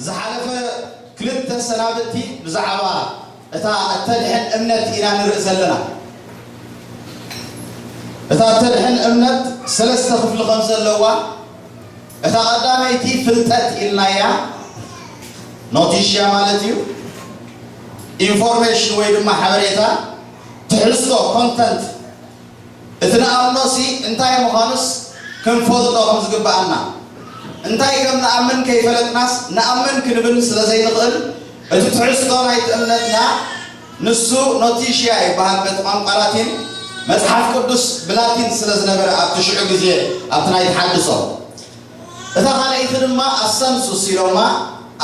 ዝሓለፈ ክልተ ሰናብቲ ብዛዕባ እታ እተድሕን እምነት ኢና ንርኢ ዘለና። እታ እተድሕን እምነት ሰለስተ ክፍሊ ከም ዘለዋ፣ እታ ቀዳመይቲ ፍልጠት ኢልናያ፣ ኖቲሽያ ማለት እዩ፣ ኢንፎርሜሽን ወይ ድማ ሓበሬታ፣ ትሕዝቶ፣ ኮንተንት፣ እቲ ንኣምኖሲ እንታይ ምዃኑስ ክንፈልጦ ከም ዝግብኣና፣ እንታይ ከም ንኣምን ከይፈለጥናስ ንኣምን ክንብል ስለ ዘይንኽእል፣ እቲ ትሕዝቶ ናይቲ እምነትና ንሱ ኖቲሽያ ይበሃል በቲ ቋንቋ ላቲን፣ መጽሓፍ ቅዱስ ብላቲን ስለ ዝነበረ ኣብቲ ሽዑ ግዜ ኣብቲ ናይ ተሓድሶ። እታ ካልኣይቲ ድማ ኣሰንሱስ ኢሎማ፣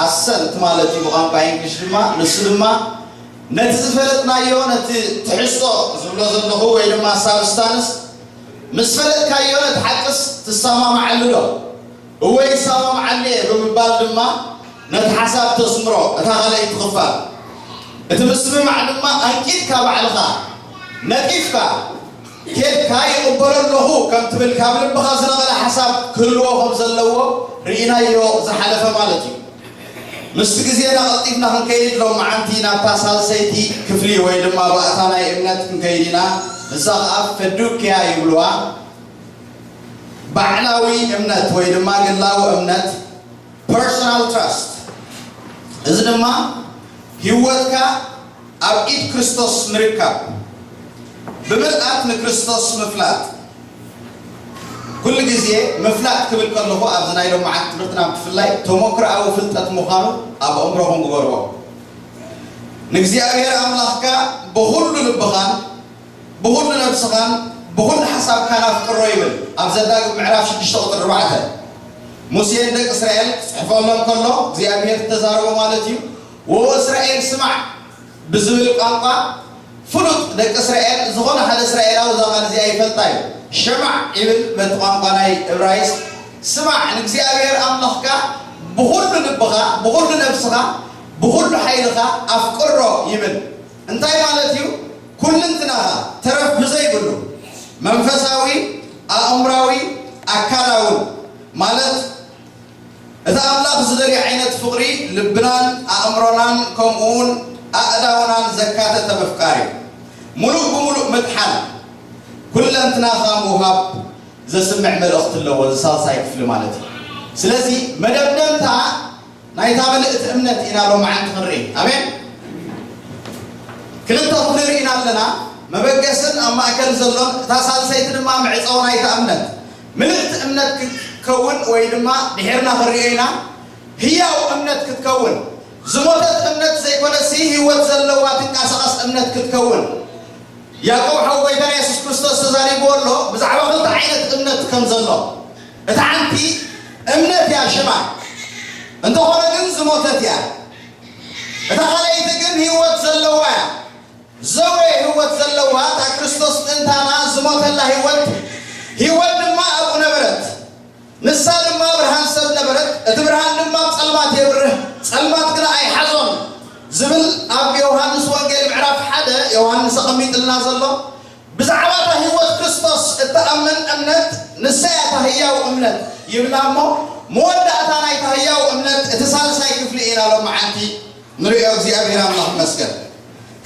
ኣሰንት ማለት እዩ ብቋንቋ እንግሊሽ ድማ፣ ንሱ ድማ ነቲ ዝፈለጥናዮ ነቲ ትሕዝቶ ዝብሎ ዘለኹ ወይ ድማ ሳብስታንስ ምስ ፈለጥካዮ ነቲ ሓቅስ ትሰማምዓሉ ዶ? እወ ይሰማምዓሉ እየ ብምባል ድማ ነቲ ሓሳብ ተስምሮ እታ ካልኣይቲ ክፋል። እቲ ምስምማዕ ድማ ኣንቂድካ ባዕልኻ ነጢፍካ ኬድካ ይቕበሎ ኣለኹ ከም ትብል ካብ ልብኻ ዝነቐለ ሓሳብ ክህልዎ ከም ዘለዎ ርኢናዮ ዝሓለፈ ማለት እዩ። ምስቲ ግዜና ቀልጢፍና ክንከይድ ሎመዓንቲ ናብታ ሳልሰይቲ ክፍሊ ወይ ድማ ባእታ ናይ እምነት ክንከይድ ኢና። ንሳ ኸኣ ፈዱክያ ይብልዋ። ባዕላዊ እምነት ወይ ድማ ግላዊ እምነት፣ ፐርሶናል ትራስት። እዚ ድማ ህይወትካ ኣብ ኢድ ክርስቶስ ምርካብ፣ ብምልኣት ንክርስቶስ ምፍላጥ። ኩሉ ግዜ ምፍላጥ ክብል ከለኹ ኣብዚ ናይ ሎመዓንቲ ትምህርትና ብፍላይ ተመክሮኣዊ ፍልጠት ምዃኑ ኣብ ኣእምሮኹም ግበርዎ። ንእግዚኣብሔር ኣምላኽካ ብኹሉ ልብኻን ብኹሉ ነብስኻን ብኹሉ ሓሳብካን ኣፍቅሮ ይብል ኣብ ዘዳግም ምዕራፍ ሽዱሽተ ቁጽሪ ኣርባዕተ። ሙሴ ንደቂ እስራኤል ክጽሕፈሎም ከሎ እግዚኣብሔር ዝተዛረቦ ማለት እዩ። ወእስራኤል ስማዕ ብዝብል ቋንቋ ፍሉጥ፣ ደቂ እስራኤል ዝኾነ ሓደ እስራኤላዊ እዛ ቃል እዚኣ ይፈልጣ እዩ። ሽማዕ ይብል በቲ ቋንቋ ናይ እብራይስጥ። ስማዕ ንእግዚኣብሔር ኣምላኽካ ብኹሉ ልብኻ፣ ብኹሉ ነብስኻ፣ ብኹሉ ሓይልኻ ኣፍቅሮ ይብል። እንታይ ማለት እዩ? ኩልንትናኻ ተረፍ ብዘይብሉ መንፈሳዊ፣ ኣእምራዊ፣ ኣካላውን ማለት እቲ ኣምላኽ ዝደልዮ ዓይነት ፍቕሪ ልብናን ኣእምሮናን ከምኡውን ኣእዳውናን ዘካተተ ምፍቃር እዩ። ሙሉእ ብሙሉእ ምጥሓል፣ ኩለንትናኻ ምውሃብ ዘስምዕ መልእኽቲ ኣለዎ፣ እዚ ሳልሳይ ክፍሊ ማለት እዩ። ስለዚ መደምደምታ ናይታ ምልእቲ እምነት ኢና ሎመዓንቲ ክንርኢ። ኣሜን። ክልተ ክፍሊ ርኢና ኣለና፣ መበገስን ኣብ ማእከል ዘሎን፣ እታ ሳልሰይቲ ድማ መዕጸዊ ናይታ እምነት። ምልእቲ እምነት ክትከውን ወይ ድማ ድሒርና ክንሪኦ ኢና፣ ህያው እምነት ክትከውን። ዝሞተት እምነት ዘይኮነሲ ህይወት ዘለዋ ትንቀሳቐስ እምነት ክትከውን። ያዕቆብ ሓው ጎይታና የሱስ ክርስቶስ ተዛሪብዎ ኣሎ ብዛዕባ ክልተ ዓይነት እምነት ከም ዘሎ። እታ ሓንቲ እምነት እያ ሽማ፣ እንተኾነ ግን ዝሞተት እያ። እታ ካልኣይቲ ግን ህይወት ዘለዋ እያ። ዘወ ህይወት ዘለዋ እታ ክርስቶስ ምእንታና ዝሞተላ ህይወት፣ ህይወት ድማ ኣብኡ ነበረት። ንሳ ድማ ብርሃን ሰብ ነበረት፣ እቲ ብርሃን ድማ ኣብ ጸልማት የብርህ፣ ጸልማት ግና ኣይሓዞን ዝብል ኣብ ዮሃንስ ወንጌል ምዕራፍ ሓደ ዮሃንስ ኣቐሚጥልና ዘሎ። ብዛዕባ እታ ህይወት ክርስቶስ እትኣምን እምነት ንሳ እያ እታ ህያው እምነት ይብላ እሞ፣ መወዳእታ ናይታ ህያው እምነት እቲ ሳልሳይ ክፍሊ ኢና ሎመዓንቲ ንርእዮ። እግዚኣብሔር ኣምላኽ ይመስገን።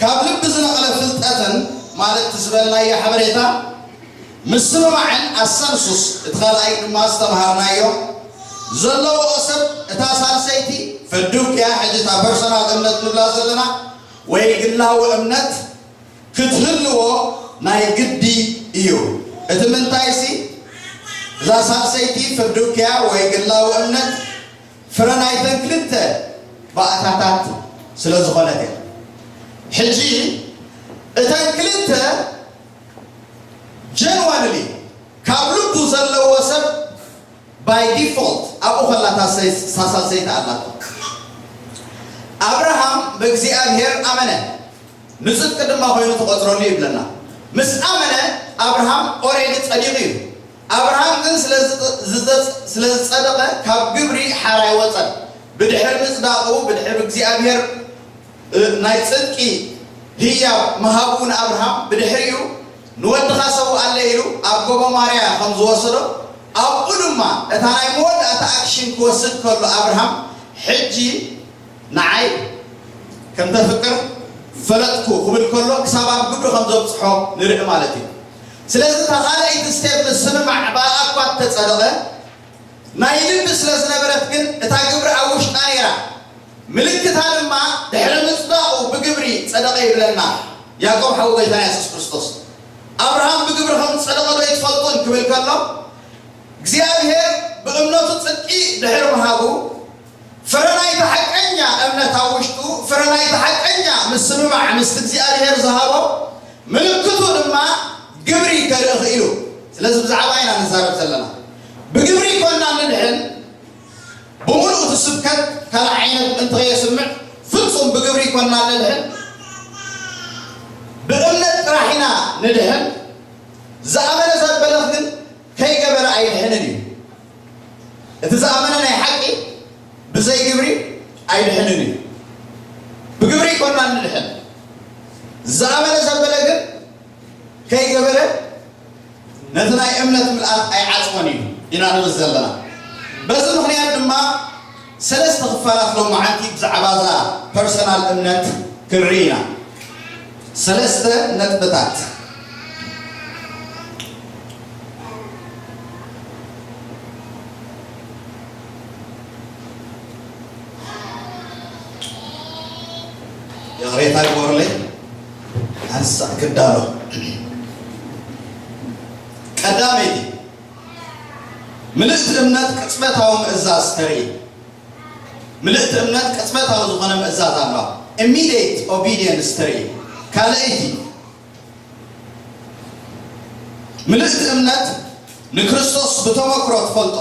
ካብ ልቢ ዝነቐለ ፍልጠትን ማለት እቲ ዝበልናዮ ሓበሬታ ምስምማዕን ኣሰንሱስ እቲ ካልኣይ ድማ ዝተምሃርናዮ ዘለዎኦ ሰብ እታ ሳልሰይቲ ፈዱክያ ሕጂ እታ ፐርሶናል እምነት ንብላ ዘለና ወይ ግላዊ እምነት ክትህልዎ ናይ ግዲ እዩ። እቲ ምንታይሲ እዛ ሳልሰይቲ ፈዱክያ ወይ ግላዊ እምነት ፍረ ናይተን ክልተ ባእታታት ስለ ዝኾነት እያ። ሕጂ እተን ክልተ ጀንዋንሊ ካብ ልቡ ዘለዎ ሰብ ባይ ዲፎልት ኣብኡ ከላ እታ ሳልሰይቲ ኣላቶ። ኣብርሃም ብእግዚኣብሔር ኣመነ ንጽድቂ ድማ ኮይኑ ተቆጽረሉ ይብለና። ምስ ኣመነ ኣብርሃም ኦሬዲ ጸዲቑ እዩ። ኣብርሃም ግን ስለ ዝጸደቐ ካብ ግብሪ ሓራ ኣይወጸን። ብድሕሪ ምጽዳቑ ብድሕሪ እግዚኣብሔር ናይ ጽድቂ ህያብ ምሃቡ ንኣብርሃም ብድሕሪኡ ንወድኻ ሰውኣለይ ኢሉ ኣብ ጎቦ ማርያ ከም ዝወሰዶ ኣብኡ ድማ እታ ናይ መወዳእታ ኣክሽን ክወስድ ከሎ ኣብርሃም ሕጂ ንዓይ ከም ተፍቅር ፈለጥኩ ክብል ከሎ ክሳብ ኣብ ግብሪ ከም ዘብጽሖ ንርኢ ማለት እዩ። ስለዚ እታ ካልኣይቲ ስቴፕ ምስምማዕ ብኣኣ እኳ እተጸደቐ ናይ ልቢ ስለ ዝነበረት ግን እታ ግብሪ ኣብ ውሽጣ ነይራ። ምልክታ ድማ ድሕሪ ምጽዳቑ ብግብሪ ጸደቐ ይብለና ያዕቆብ ሓው ጎይታና የሱስ ክርስቶስ። ኣብርሃም ብግብሪ ከም ዝጸደቐ ዶ ኣይትፈልጡን ክብል ከሎ እግዚኣብሔር ብእምነቱ ጽድቂ ድሕሪ ምሃቡ ፍረ ናይቲ ሓቀኛ እምነት ኣብ ውሽጡ ፍረ ናይቲ ሓቀኛ ምስምማዕ ምስቲ እግዚኣብሔር ዝሃቦ ምልክቱ ድማ ግብሪ ከርኢ ክኢሉ። ስለዚ ብዛዕባ ኢና ንዛረብ ዘለና። ብግብሪ ይኮና ንድሕን። ብምሉእ እቲ ስብከት ካልእ ዓይነት ምእንቲ ከየስምዕ ፍጹም ብግብሪ ይኮና ንድሕን። ብእምነት ጥራሕ ኢና ንድሕን። ዝኣመነ ዘበለ ግን ከይገበረ ኣይድሕንን እዩ። እቲ ዝኣመነ ናይ ሓቂ ብዘይ ግብሪ ኣይድሕንን እዩ። ብግብሪ ይኮና ንድሕን። ዝኣመነ ዘበለ ግን ከይገበረ ነቲ ናይ እምነት ምልኣት ኣይዓጽዎን እዩ ኢና ንብል ዘለና። በዚ ምኽንያት ድማ ሰለስተ ክፋላት ሎማዓንቲ ብዛዕባ እዛ ፐርሰናል እምነት ክንርኢ ኢና። ሰለስተ ነጥብታት። ይቕሬታ ይግበሩለይ፣ ሓንሳእ ክዳሎ። ቀዳመይቲ፣ ምልእቲ እምነት ቅጽበታዊ ምእዛዝ ተርኢ። ምልእቲ እምነት ቅጽበታዊ ዝኾነ ምእዛዝ ኣለዋ። ኢሚዲየት ኦቢዲየንስ ተርኢ። ካልኣይቲ፣ ምልእቲ እምነት ንክርስቶስ ብተመክሮ ትፈልጦ።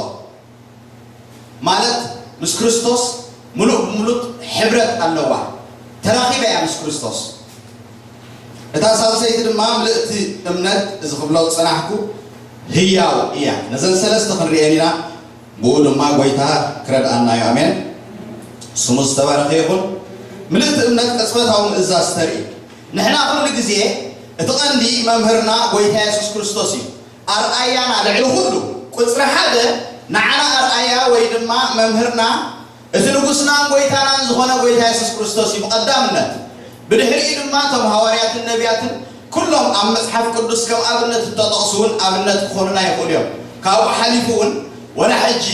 ማለት ምስ ክርስቶስ ምሉእ ብምሉእ ሕብረት ኣለዋ። ተራኺባ እያ ምስ ክርስቶስ። እታ ሳልሰይቲ ድማ ምልእቲ እምነት፣ እዚ ክብሎ ዝጸናሕኩ፣ ህያው እያ። ነዘን ሰለስተ ክንርእየን ኢና። ብኡ ድማ ጎይታ ክረድኣና እዩ። ኣሜን። ስሙ ዝተባረኸ ይኹን። ምልእቲ እምነት ቅጽበታዊ ምእዛዝ ተርኢ። ንሕና ኩሉ ግዜ እቲ ቀንዲ መምህርና ጎይታ የሱስ ክርስቶስ እዩ። ኣርኣያና ልዕሊ ኩሉ ቁጽሪ ሓደ ንዓና ኣርኣያ ወይ ድማ መምህርና እቲ ንጉስናን ጎይታናን ዝኾነ ጎይታ የሱስ ክርስቶስ እዩ ብቐዳምነት። ብድሕሪኡ ድማ እቶም ሃዋርያትን ነቢያትን ኩሎም ኣብ መጽሓፍ ቅዱስ ከም ኣብነት እተጠቕሱ እውን ኣብነት ክኾኑና ይኽእሉ እዮም። ካብኡ ሓሊፉ እውን ወላ ሕጂ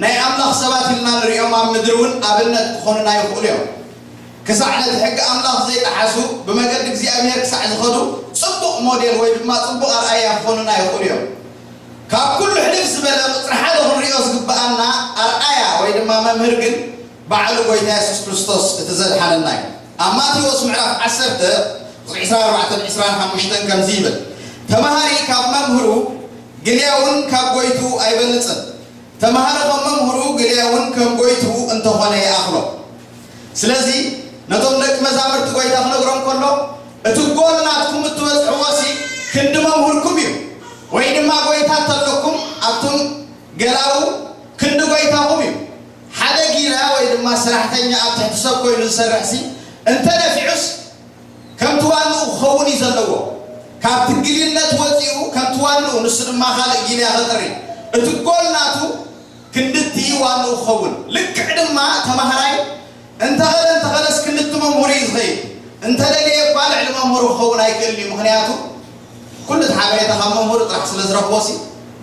ናይ ኣምላኽ ሰባት ኢልና ንሪኦም ኣብ ምድሪ እውን ኣብነት ክኾኑና ይኽእሉ እዮም። ክሳዕ ነቲ ሕጊ ኣምላኽ ዘይጠሓሱ ብመገዲ እግዚኣብሔር ክሳዕ ዝኸዱ ጽቡቕ ሞዴል ወይ ድማ ጽቡቕ ኣርኣያ ክኾኑና ይኽእሉ እዮም። ካብ ኩሉ ሕልፍ ዝበለ ቁጽሪ ሓደ ክንሪኦ ዝግብኣና ኣርኣያ ወይ ድማ መምህር ግን ባዕሉ ጎይታ የሱስ ክርስቶስ እቲ ዘድሓነና እዩ። ኣብ ማቴዎስ ምዕራፍ ዓሰርተ ቁጽሪ ዕስራን ኣርባዕተን ዕስራን ሓሙሽተን ከምዚ ይብል፣ ተማሃሪ ካብ መምህሩ ግልያውን ካብ ጎይትኡ ኣይበልጽን። ተማሃሪ ከም መምህሩ ግልያውን ከም ጎይትኡ እንተኾነ ይኣኽሎ። ስለዚ ነቶም ደቂ መዛሙርቲ ጎይታ ክነግሮም ከሎ እቲ ጎል ናትኩም እትበጽሕዎሲ ክንዲ መምህርኩም እዩ፣ ወይ ድማ ጎይታ እንተለኩም ኣብቶም ገላዉ ክንዲ ጎይታኹም እዩ። ሓደ ጊላ ወይ ድማ ሰራሕተኛ ኣብ ትሕቲ ሰብ ኮይኑ ዝሰርሕሲ እንተደፊዑስ ከምቲ ዋንኡ ክኸውን እዩ ዘለዎ። ካብቲ ግልነት ወጺኡ ከምቲ ዋንኡ ንሱ ድማ ካልእ ጊልያ ከጥሪ። እቲ ጎል ናቱ ክንድቲ ዋንኡ ክኸውን። ልክዕ ድማ ተማሃራይ እንተኸለ እንተኸለስ ክንድቲ መምህሩ እዩ ዝኸይድ። እንተደለየ እኳ ልዕሊ መምህሩ ክኸውን ኣይክእልን እዩ። ምኽንያቱ ኩሉ እቲ ሓበሬታ ካብ መምህሩ ጥራሕ ስለ ዝረኽቦ ሲ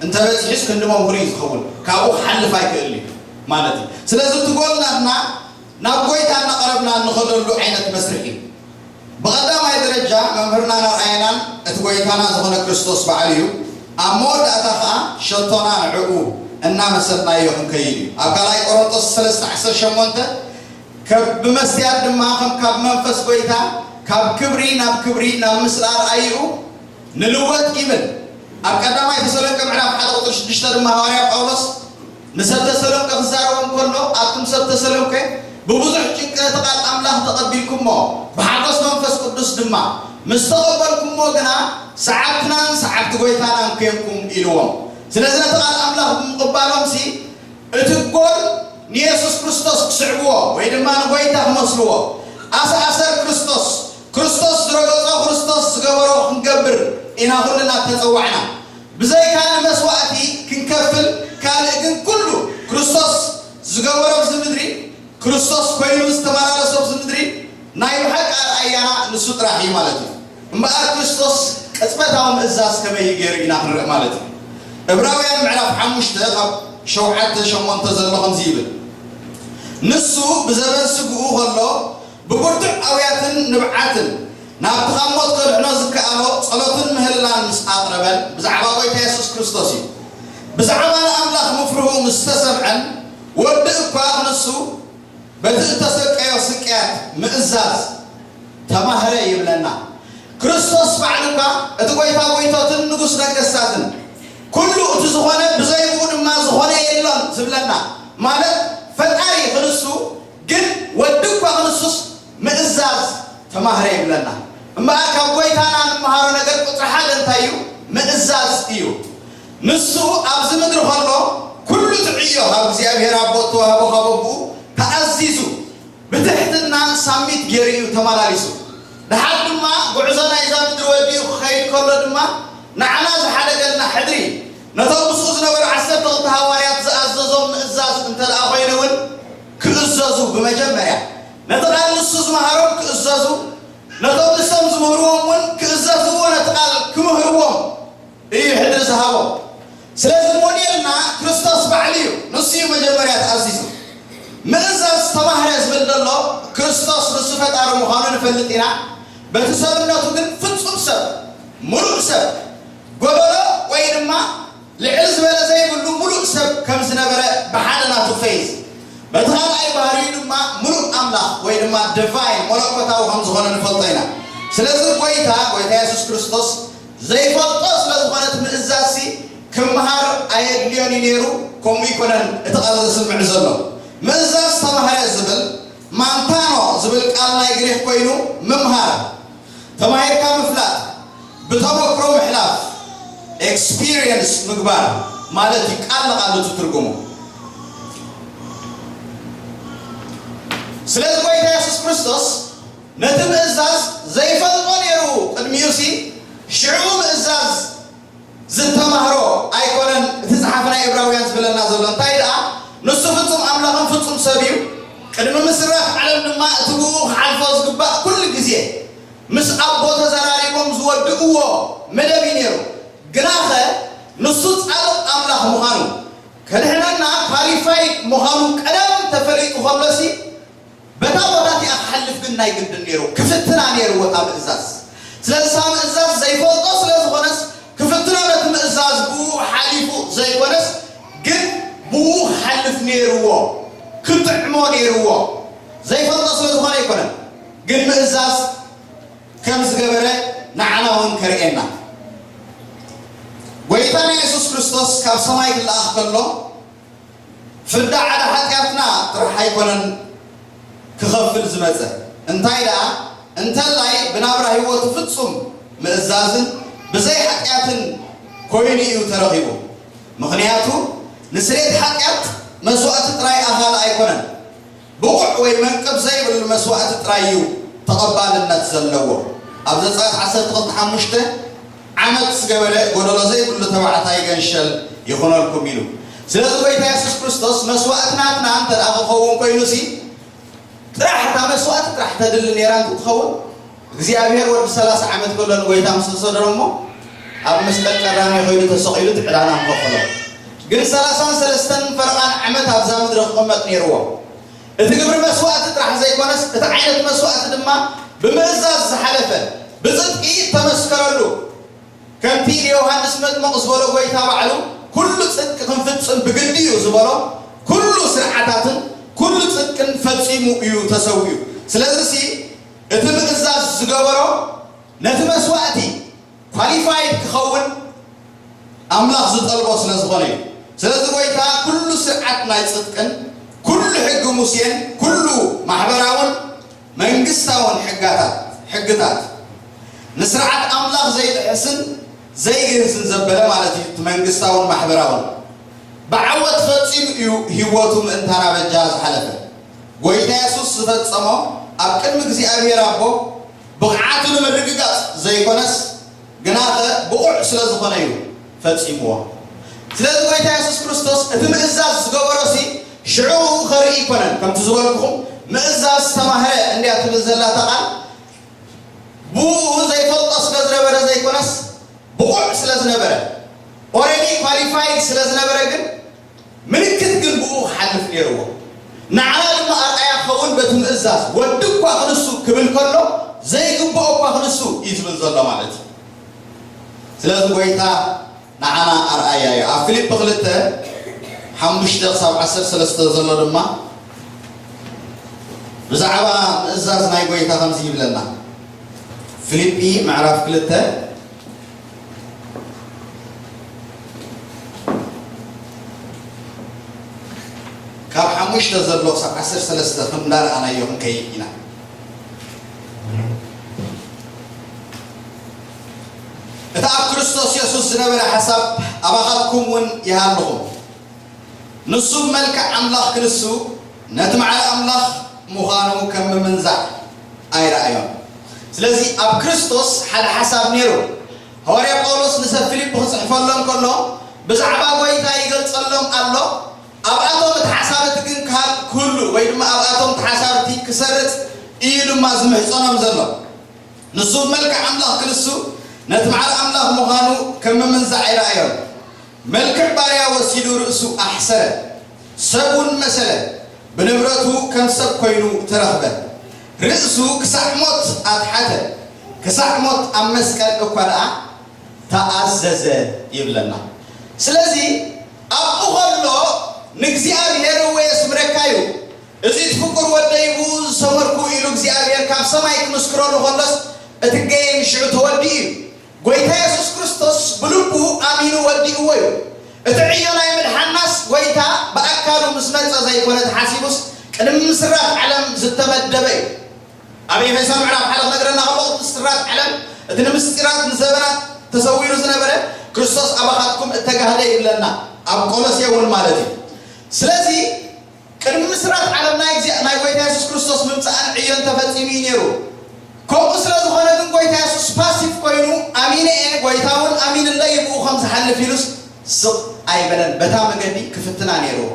እንተበጺሑስ ክንዲ መምህሩ እዩ ዝኸውን። ካብኡ ክሓልፍ ኣይክእልን እዩ ማለት እዩ። ስለዚ እቲ ጎል ናትና ናብ ጎይታ እናቐረብና እንኸደሉ ዓይነት መስርሕ እዩ። ብቐዳማይ ደረጃ መምህርናን ኣርኣያናን እቲ ጎይታና ዝኾነ ክርስቶስ ባዕሉ እዩ። ኣብ መወዳእታ ኸኣ ሸቶና ንዕኡ እናመሰልናዮ ክንከይድ እዩ። ኣብ ካልኣይ ቆሮንቶስ ሰለስተ ዓሰርተ ሸሞንተ ከብ-፣ ብመስትያት ድማ ከም ካብ መንፈስ ጎይታ ካብ ክብሪ ናብ ክብሪ ናብ ምስሊ ኣርኣይኡ ንልወጥ ይብል። ኣብ ቀዳማይ ተሰሎንቄ ምዕራፍ ሓደ ቁጽሪ ሽዱሽተ ድማ ሃዋርያ ጳውሎስ ንሰብ ተሰሎንቄ ክዛረቦም ከሎ ኣቱም ሰብ ተሰሎንቄ ብብዙሕ ጭንቂ ነቲ ቃል ኣምላኽ ተቐቢልኩሞ ብሓጎስ መንፈስ ቅዱስ ድማ ምስ ተቐበልኩሞ ግና ሰዓብትናን ሰዓብቲ ጎይታናን ኮንኩም ኢልዎም። ስለዚ ነቲ ቃል ኣምላኽ ብምቕባሎም ሲ እቲ ጎል ንየሱስ ክርስቶስ ክስዕብዎ ወይ ድማ ንጎይታ ክመስልዎ ኣሰኣሰር ክርስቶስ ክርስቶስ ዝረገጾ ክርስቶስ ዝገበሮ ክንገብር ኢና ኩልና ተጸዋዕና። ብዘይካ ንመስዋእቲ ክንከፍል ካልእ ግን ኩሉ ክርስቶስ ዝገበሮ ኣብዚ ምድሪ ክርስቶስ ኮይኑ ዝተመላለሶ ኣብዚ ምድሪ ናይ ብሓቂ ኣርኣያና ንሱ ጥራሕ እዩ ማለት እዩ። እምበኣር ክርስቶስ ቅጽበታዊ ምእዛዝ ከመይ እዩ ገይሩ ኢና ክንርኢ ማለት እዩ። ዕብራውያን ምዕራፍ ሓሙሽተ ካብ ሸውዓተ ሸሞንተ ዘሎ ከምዚ ይብል፣ ንሱ ብዘበን ስግኡ ከሎ ብብርቱዕ ኣውያትን ንብዓትን ናብቲ ካብ ሞት ከድሕኖ ዝከኣሎ ጸሎትን ምህልላን ምስ ኣቕረበን ብዛዕባ ጐይታ የሱስ ክርስቶስ እዩ። ብዛዕባ ንኣምላኽ ምፍርሁ ምስ ተሰምዐን ወዲ እኳ ንሱ በቲ እተሰቀዮ ስቅያት ምእዛዝ ተማህረ ይብለና። ክርስቶስ ባዕሉ እኳ እቲ ጐይታ ጐይቶትን ንጉስ ነገስታትን ኩሉ እቲ ዝኾነ ብዘይ ብኡ ድማ ዝኾነ የሎን ዝብለና ማለት ፈጣሪ ክንሱ ግን ወዲ እኳ ክንሱስ ምእዛዝ ተማህረ ይብለና። እምበኣር ካብ ጐይታና እንመሃሮ ነገር ቁፅሪ ሓደ እንታይ እዩ? ምእዛዝ እዩ። ንሱ ኣብዚ ምድሪ ከሎ ኩሉ ትዕዮ ካብ እግዚኣብሔር ኣቦ እተዋህቦ ካብ ኣቦኡ ተኣዚዙ ብትሕትና ሳሚት ገይሩ እዩ ተመላሊሱ። ደሓር ድማ ጉዕዞ ናይዛ ምድሪ ወዲኡ ክኸይድ ከሎ ድማ ንዓና ዝሓደገልና ሕድሪ ነቶም ምስኡ ዝነበሩ ዓሰርተ ክልተ ሃዋርያት ዝኣዘዞም ምእዛዝ እንተ ደኣ ኮይኑ እውን ክእዘዙ ብመጀመርያ ነቲ ቃል ንሱ ዝመሃሮም ክእዘዙ ነቶም ንሶም ዝምህርዎም እውን ክእዘዝዎ ነቲ ቃል ክምህርዎም እዩ ሕድሪ ዝሃቦም። ስለዚ ሞዴልና ክርስቶስ ባዕሉ እዩ። ንሱ እዩ መጀመርያ ተኣዚዙ። ምእዛዝ ተማህረ ዝብል ዘሎ ክርስቶስ ንሱ ፈጣሪ ምዃኑ ንፈልጥ ኢና። በቲ ሰብነቱ ግን ፍጹም ሰብ፣ ምሉእ ሰብ፣ ጎደሎ ወይ ድማ ልዕል ዝበለ ዘይብሉ ምሉእ ሰብ ከም ዝነበረ ብሓደ ናቱ ፌዝ፣ በቲ ካልኣይ ባህሪኡ ድማ ምሉእ ኣምላኽ ወይ ድማ ዲቫይን መለኮታዊ ከም ዝኾነ ንፈልጦ ኢና። ስለዚ ጐይታ ጐይታ የሱስ ክርስቶስ ዘይፈልጦ ስለ ዝኾነ እቲ ምእዛዝሲ ክምሃር ኣየድልዮን እዩ ነይሩ። ከምኡ ይኮነን እቲ ቃል ዘስምዕ ዘሎ። ምእዛዝ ተማህረ ዝብል ማንታኖ ዝብል ቃል ናይ ግሪክ ኮይኑ ምምሃር፣ ተማሂርካ ምፍላጥ፣ ብተመክሮ ምሕላፍ፣ ኤክስፒሪየንስ ምግባር ማለት እዩ ቃል ንቃል እቲ ትርጉሙ። ስለዚ ጐይታ የሱስ ክርስቶስ ነቲ ምእዛዝ ዘይፈልጦ ነይሩ ቅድሚኡሲ ሽዑ ምእዛዝ ዝተማህሮ ኣይኮነን። እቲ ጸሓፊ ናይ ዕብራውያን ዝብለና ዘሎ እንታይ ደኣ ንሱ ፍጹም ኣምላኽን ፍጹም ሰብ እዩ። ቅድሚ ምስራፍ ዓለም ድማ እቲ ብኡ ክሓልፎ ዝግባእ ኩሉ ግዜ ምስ ኣቦ ተዘራሪቦም ዝወድእዎ መደብ እዩ ነይሩ። ግናኸ ንሱ ጻድቕ ኣምላኽ ምዃኑ ከድሕነና ኳሊፋይድ ምዃኑ ቀደም ተፈሊጡ ከሎሲ በታ ቦታ እቲኣ ክሓልፍ ግን ናይ ግድን ነይሩ። ክፍትና ነይርዎ እታ ምእዛዝ። ስለዚ እታ ምእዛዝ ዘይፈልጦ ስለ ዝኾነስ ክፍትኖ ነቲ ምእዛዝ ብኡ ሓሊፉ ዘይኮነስ ግን ብኡ ክሓልፍ ነይርዎ። ክጥዕሞ ነይርዎ። ዘይፈልጦ ስለ ዝኾነ ኣይኮነን። ግን ምእዛዝ ከም ዝገበረ ንዓና እውን ከርእየና። ጐይታና የሱስ ክርስቶስ ካብ ሰማይ ክለኣኽ ከሎ ፍዳ ዓዳ ሓጢኣትና ጥራሕ ኣይኮነን ክኸፍል ዝመጸ። እንታይ ደኣ እንተላይ ብናብራ ህይወቱ ፍጹም ምእዛዝን ብዘይ ሓጢኣትን ኮይኑ እዩ ተረኺቡ። ምኽንያቱ ንስሬት ሓጢኣት መስዋእቲ ጥራይ ኣኻሊ ኣይኮነን። ብቑዕ ወይ መንቅብ ዘይብሉ መስዋእቲ ጥራይ እዩ ተቐባልነት ዘለዎ። ኣብ ዘጸኣት ዓሰርተ ክልተ ሓሙሽተ ዓመት ዝገበረ ጎደሎ ዘይብሉ ተባዕታይ ገንሸል ይኹነልኩም ኢሉ። ስለዚ ጐይታ የሱስ ክርስቶስ መስዋእቲ ናትና እንተ ደኣ ክኸውን ኮይኑሲ ጥራሕ እታ መስዋእቲ ጥራሕ ተድሊ ነይራ እንትትኸውን እግዚኣብሔር ወዲ ሰላሳ ዓመት ከሎ ንጎይታ ምስ ተሰደሮ እሞ ኣብ መስቀል ቀራንዮ ከይዱ ተሰቒሉ እቲ ዕዳና ምኸፈሎ። ግን ሰላሳን ሰለስተን ፈረቓን ዓመት ኣብዛ ምድሪ ክቕመጥ ነይርዎ። እቲ ግብሪ መስዋእቲ ጥራሕ ዘይኮነስ እቲ ዓይነት መስዋእቲ ድማ ብምእዛዝ ዝሓለፈ ብጽድቂ ተመስከረሉ። ከምቲ ንዮሃንስ መጥምቕ ዝበሎ ጐይታ ባዕሉ ኩሉ ጽድቂ ክንፍጽም ብግዲ እዩ ዝበሎ ኩሉ ስርዓታትን ኩሉ ጽድቅን ፈጺሙ እዩ ተሰዊኡ። ስለዚሲ እቲ ምእዛዝ ዝገበሮ ነቲ መስዋእቲ ኳሊፋይድ ክኸውን ኣምላኽ ዝጠልቦ ስለ ዝኾነ እዩ። ስለዚ ጐይታ ኩሉ ስርዓት ናይ ጽድቅን ኩሉ ሕጊ ሙሴን ኩሉ ማሕበራውን መንግስታውን ሕጋታት ሕግታት ንስርዓት ኣምላኽ ዘይጥሕስን ዘይግህስን ዘበለ ማለት እዩ። እቲ መንግስታውን ማሕበራውን ብዓወት ፈጺሙ እዩ ህይወቱ ምእንታና በጃ ዝሓለፈ። ጐይታ የሱስ ዝፈጸሞ ኣብ ቅድሚ እግዚኣብሔር ኣቦ ብቕዓቱ ንምርግጋጽ ዘይኮነስ ግናኸ ብቑዕ ስለ ዝኾነ እዩ ፈጺምዎ። ስለዚ ጐይታ የሱስ ክርስቶስ እቲ ምእዛዝ ዝገበሮሲ ሽዑ ከርኢ ኣይኮነን። ከምቲ ዝበልኩኹም ምእዛዝ ዝተማህረ እንድያ ትብል ዘላ እታ ቃል። ብኡ ዘይፈልጦ ስለ ዝነበረ ዘይኮነስ ብቑዕ ስለ ዝነበረ፣ ኦረዲ ኳሊፋይድ ስለ ዝነበረ ግን ምልክት ግን ብኡ ክሓልፍ ነይርዎ። ንዓና ድማ ኣርኣያ ክኸውን በቲ ምእዛዝ ወዲ እኳ ክንሱ ክብል ከሎ ዘይግብኦ እኳ ክንሱ እዩ ዝብል ዘሎ ማለት እዩ። ስለዚ ጎይታ ንዓና ኣርኣያ እዩ። ኣብ ፊልጲ ክልተ ሓሙሽተ ክሳብ ዓሰርተ ሰለስተ ዘሎ ድማ ብዛዕባ ምእዛዝ ናይ ጎይታ ከምዚ ይብለና። ፊልጲ ምዕራፍ ክልተ ካብ ሓሙሽተ ዘሎ ክሳብ ዓሰርተ ሰለስተ ከም እንዳረኣናዮ ክንከይድ ኢና። እቲ ኣብ ክርስቶስ የሱስ ዝነበረ ሓሳብ ኣባኻትኩም እውን ይሃልኹም። ንሱ ብመልክዕ ኣምላኽ ክንሱ ነቲ ማዕረ ኣምላኽ ምዃኑ ከም ምምንዛዕ ኣይረኣዮን። ስለዚ ኣብ ክርስቶስ ሓደ ሓሳብ ነይሩ። ሃዋርያ ጳውሎስ ንሰብ ፊልፕ ክጽሕፈሎም እንከሎ ብዛዕባ ጎይታ ይገልጸሎም ኣሎ። ኣብኣቶም እቲ ሓሳብ እቲ ግን ክሃል ክህሉ ወይ ድማ ኣብኣቶም እቲ ሓሳብ እቲ ክሰርጽ እዩ ድማ ዝምሕጸኖም ዘሎ። ንሱ ብመልክዕ ኣምላኽ ክንሱ ነቲ ማዕረ ኣምላኽ ምዃኑ ከም ምምንዛዕ ኣይረኣዮን። መልክዕ ባርያ ወሲዱ ርእሱ ኣሕሰረ፣ ሰብ እውን መሰለ። ብንብረቱ ከም ሰብ ኮይኑ ተረኽበ። ርእሱ ክሳዕ ሞት ኣትሓተ፣ ክሳዕ ሞት ኣብ መስቀል እኳ ደኣ ተኣዘዘ ይብለና። ስለዚ ኣብኡ ከሎ ንእግዚኣብሔር እወ የስምረካ እዩ። እዚ እቲ ፍቁር ወደይ ብኡ ዝሰመርኩ ኢሉ እግዚኣብሔር ካብ ሰማይ ክምስክረሉ ከሎስ እቲ ገይም ሽዑ ተወዲኡ እዩ። ጎይታ የሱስ ክርስቶስ ብልቡ ኣሚኑ ወዲእዎ እዩ። እቲ ዕዮ ናይ ምድሓናስ ጎይታ ብኣካሉ ምስ መጸ ዘይኮነ ተሓሲቡስ ቅድሚ ምስራት ዓለም ዝተመደበ እዩ። ኣብ ኤፌሶን ምዕራፍ ሓደ ክነግረና ከሎ እቲ ምስራት ዓለም እቲ ንምስጢራት ንዘበናት ተሰዊሩ ዝነበረ ክርስቶስ ኣባኻትኩም እተጋህደ ይብለና። ኣብ ቆሎሴ እውን ማለት እዩ። ስለዚ ቅድሚ ምስራት ዓለም ናይ እግዚኣብ-፣ ናይ ጎይታ የሱስ ክርስቶስ ምምጻእን ዕዮን ተፈጺሙ እዩ ነይሩ። ከምኡ ስለ ዝኾነ ግን ጎይታ የሱስ ፓሲቭ ኮይኑ ኣሚነ እየ፣ ጎይታ እውን ኣሚንለይ ብኡ ከም ዝሓልፍ ኢሉስ ስቕ ኣይበለን። በታ መገዲ ክፍትና ነይርዎ፣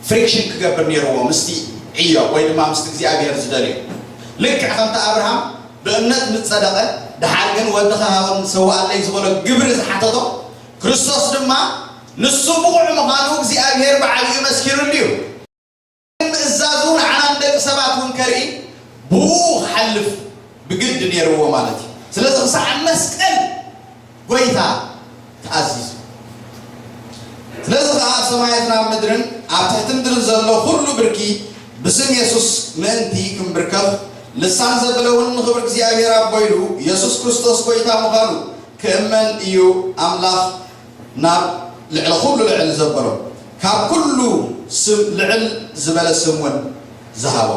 ፍሪክሽን ክገብር ነይርዎ ምስቲ ዕዮ ወይ ድማ ምስቲ እግዚኣብሔር ዝደልዮ። ልክዕ ከምቲ ኣብርሃም ብእምነት ምስ ጸደቐ፣ ደሓር ግን ወድኻ ሃበኒ ሰውኣለይ ዝበሎ ግብሪ ዝሓተቶ፣ ክርስቶስ ድማ ንሱ ብቑዕ ምዃኑ እግዚኣብሔር ብዓቢኡ መስኪሩሉ እዩ። ምእዛዙ ንዓና ንደቂ ሰባት እውን ከርኢ ብኡ ክሓልፍ ብግዲ ነይርዎ ማለት እዩ። ስለዚ ክሳዕ መስቀል ጎይታ ተኣዚዙ። ስለዚ ከዓ ኣብ ሰማያትን ኣብ ምድርን ኣብ ትሕቲ ምድርን ዘሎ ኩሉ ብርኪ ብስም የሱስ ምእንቲ ክምብርከኽ፣ ልሳን ዘብለ እውን ንኽብሪ እግዚኣብሔር ኣቦ ኢሉ የሱስ ክርስቶስ ጎይታ ምዃኑ ክእመን እዩ። ኣምላኽ ናብ ልዕሊ ኩሉ ልዕል ዘበሎ፣ ካብ ኩሉ ስም ልዕል ዝበለ ስም እውን ዝሃቦ።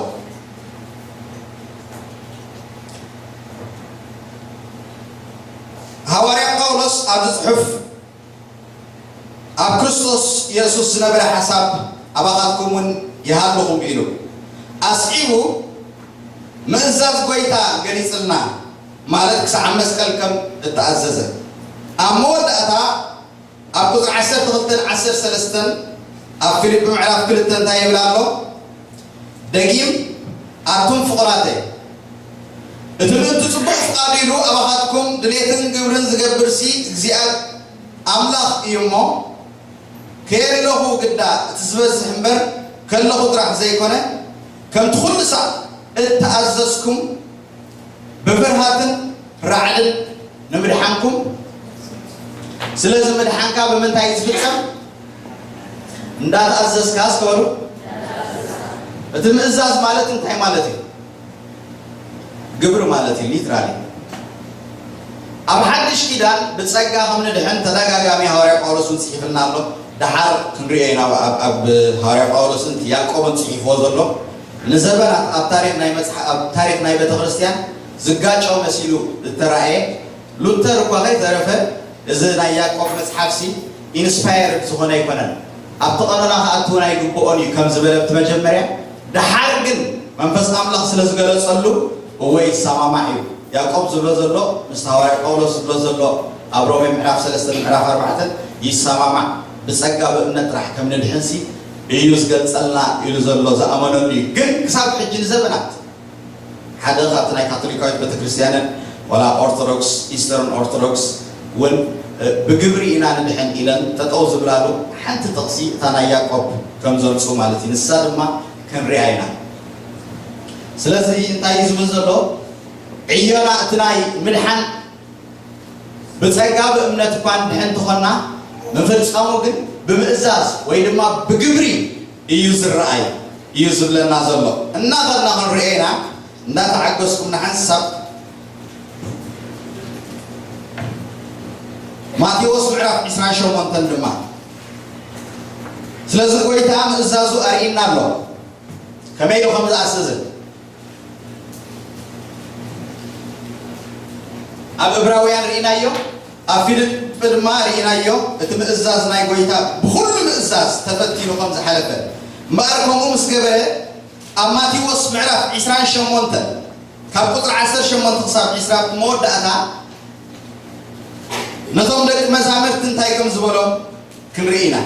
ሃዋርያ ጳውሎስ ኣብዚ ጽሑፍ ኣብ ክርስቶስ የሱስ ዝነበረ ሓሳብ ኣባኻትኩም እውን ይሃልኹም ኢሉ ኣስዒቡ ምእዛዝ ጎይታ ገሊጽልና፣ ማለት ክሳዕ ኣብ መስቀል ከም እተኣዘዘ። ኣብ መወዳእታ ኣብ ቁጽሪ ዓሰርተ ክልተን ዓሰርተ ሰለስተን ኣብ ፊልጲ ምዕራፍ ክልተ እንታይ ይብል ኣሎ? ደጊም ኣቱም ፍቑራተይ፣ እቲ ምእንቲ ጽቡቕ ፍቓዱ ኢሉ ኣባኻትኩም ድሌትን ግብርን ዝገብርሲ እግዚኣብ ኣምላኽ እዩ እሞ፣ ከየለኹ ግዳ እቲ ዝበዝሕ እምበር ከለኹ ጥራሕ ዘይኮነ፣ ከምቲ ኩሉ ሳዕ እተኣዘዝኩም ብፍርሃትን ራዕድን ንምድሓንኩም። ስለዚ ምድሓንካ ብምንታይ እዩ ዝፍጸም? እንዳተኣዘዝካ እስከ በሉ። እቲ ምእዛዝ ማለት እንታይ ማለት እዩ? ግብሪ ማለት እዩ። ሊትራሊ ኣብ ሓድሽ ኪዳን ብጸጋ ከም ንድሕን ተደጋጋሚ ሃዋርያ ጳውሎስ እውን ጽሒፍልና ኣሎ። ደሓር ክንሪኦ ኢና ኣብ፣ ኣብ፣ ኣብ ሃዋርያ ጳውሎስን ያዕቆብን ጽሒፍዎ ዘሎ። ንዘበናት ኣብ ታሪኽ ናይ መጽሓ-፣ ኣብ ታሪኽ ናይ ቤተ ክርስቲያን ዝጋጮ መሲሉ ዝተራእየ፣ ሉተር እኳ ከይተረፈ እዚ ናይ ያዕቆብ መጽሓፍሲ ኢንስፓየርድ ዝኾነ ኣይኮነን፣ ኣብቲ ቀኖና ክኣትውን ኣይግብኦን እዩ ከም ዝበለ ኣብቲ መጀመርያ፣ ደሓር ግን መንፈስ ኣምላኽ ስለ ዝገለጸሉ እወ ይሰማማዕ እዩ። ያዕቆብ ዝብሎ ዘሎ ምስቲ ሃዋርያ ጳውሎስ ዝብሎ ዘሎ ኣብ ሮሜ ምዕራፍ ሰለስተ ምዕራፍ ኣርባዕተ ይሰማማዕ። ብጸጋ ብእምነት ጥራሕ ከም ንድሕንሲ እዩ ዝገልጸልና ኢሉ ዘሎ ዝኣመነሉ እዩ። ግን ክሳብ ሕጂ ንዘመናት ሓደ ካብቲ ናይ ካቶሊካዊት ቤተክርስትያንን ዋላ ኦርቶዶክስ፣ ኢስተርን ኦርቶዶክስ እውን ብግብሪ ኢና ንድሕን ኢለን ጠጠው ዝብላሉ ሓንቲ ጥቕሲ እታ ናይ ያዕቆብ ከም ዘምጽኡ ማለት እዩ። ንሳ ድማ ክንሪኣ ኢና። ስለዚ እንታይ እዩ ዝብል ዘሎ? ዕዮና እቲ ናይ ምድሓን ብጸጋ ብእምነት እኳ እንድሕን እንተኾንና፣ ምፍጻሙ ግን ብምእዛዝ ወይ ድማ ብግብሪ እዩ ዝረኣይ እዩ ዝብለና ዘሎ። እናኸድና ክንሪኦ ኢና። እንዳተዓገስኩም ንሓንሳብ ማቴዎስ ምዕራፍ ዕስራን ሸሞንተን ድማ ስለዚ ጎይታ ምእዛዙ ኣርእይና ኣሎ። ከመይ ኢሉ ከም ዝኣዘዘ ኣብ እብራውያን ርኢናዮ፣ ኣብ ፊልጵ ድማ ርኢናዮ። እቲ ምእዛዝ ናይ ጎይታ ብኹሉ ምእዛዝ ተፈቲኑ ከም ዝሓለፈ እምበኣር ከምኡ ምስ ገበረ ኣብ ማቴዎስ ምዕራፍ ዕስራን ሸሞንተን ካብ ቁፅሪ ዓሰርተ ሸሞንተ ክሳብ ዕስራ መወዳእታ ነቶም ደቂ መዛምርቲ እንታይ ከም ዝበሎም ክንርኢ ኢና።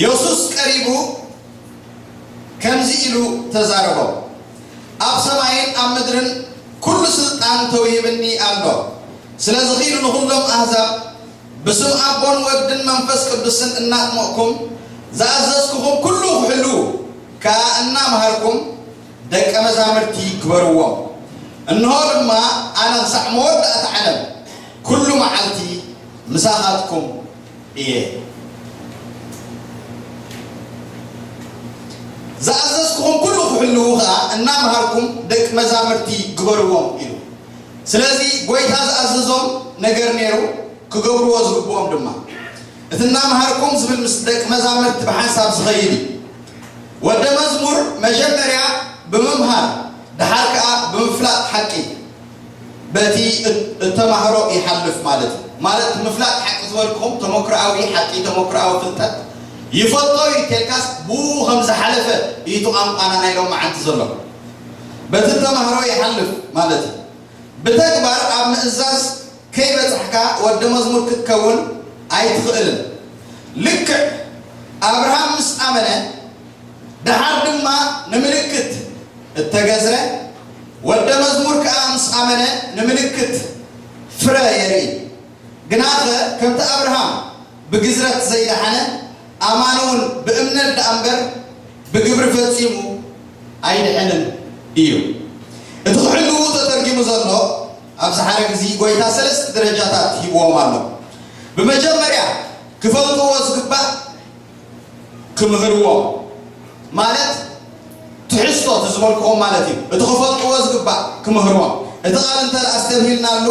የሱስ ቀሪቡ ከምዚ ኢሉ ተዛረቦም፣ ኣብ ሰማይን ኣብ ምድርን ኩሉ ስልጣን ተውሂብኒ ኣሎ። ስለዚ ኺዱ ንኹሎም ኣህዛብ ብስም ኣቦን ወድን መንፈስ ቅዱስን እናጥመቕኩም ዝኣዘዝኩኹም ኩሉ ክሕልዉ ከኣ እናምሃርኩም ደቀ መዛሙርቲ ግበርዎም። እንሆ ድማ ኣነ ክሳዕ መወዳእታ ዓለም ኩሉ መዓልቲ ምሳኻትኩም እየ። ዝኣዘዝኩኹም ኩሉ ክሕልዉ ኸኣ እናምሃርኩም ደቂ መዛሙርቲ ግበርዎም ኢሉ። ስለዚ ጐይታ ዝኣዘዞም ነገር ነይሩ፣ ክገብርዎ ዝግብኦም ድማ። እቲ እናምሃርኩም ዝብል ምስ ደቂ መዛሙርቲ ብሓንሳብ ዝኸይድ እዩ። ወደ መዝሙር መጀመርያ ብምምሃር፣ ደሓር ከኣ ብምፍላጥ ሓቂ በቲ እተማህሮ ይሓልፍ ማለት እዩ። ማለት ምፍላጥ ሓቂ ዝበልኩም ተመክሮኣዊ ሓቂ፣ ተመክሮኣዊ ፍልጠት ይፈልጦ እዩ ተልካስ ብኡ ከም ዝሓለፈ እዩ እቲ ቋንቋና ናይ ሎማዓንቲ ዘሎ። በቲ እተማህሮ ይሓልፍ ማለት እዩ። ብተግባር ኣብ ምእዛዝ ከይበጻሕካ ወዲ መዝሙር ክትከውን ኣይትኽእልን። ልክዕ ኣብርሃም ምስ ኣመነ ደሓር ድማ ንምልክት እተገዝረ፣ ወደ መዝሙር ከኣ ምስ ኣመነ ንምልክት ፍረ የርኢ። ግናኸ ከምቲ ኣብርሃም ብግዝረት ዘይደሓነ፣ ኣማኒ እውን ብእምነት ደኣ እምበር ብግብሪ ፈጺሙ ኣይድሕንን እዩ። እቲ ክሕልዉ ተተርጊሙ ዘሎ ኣብዚ ሓደ ግዜ ጐይታ ሰለስተ ደረጃታት ሂብዎም ኣሎ። ብመጀመርያ ክፈልጥዎ ዝግባእ ክምህርዎም ማለት ትሕዝቶ እቲ ዝበልክዎም ማለት እዩ። እቲ ክፈልጥዎ ዝግባእ ክምህርዎም። እቲ ቃል እንተ ደኣ ኣስተብሂልናሉ፣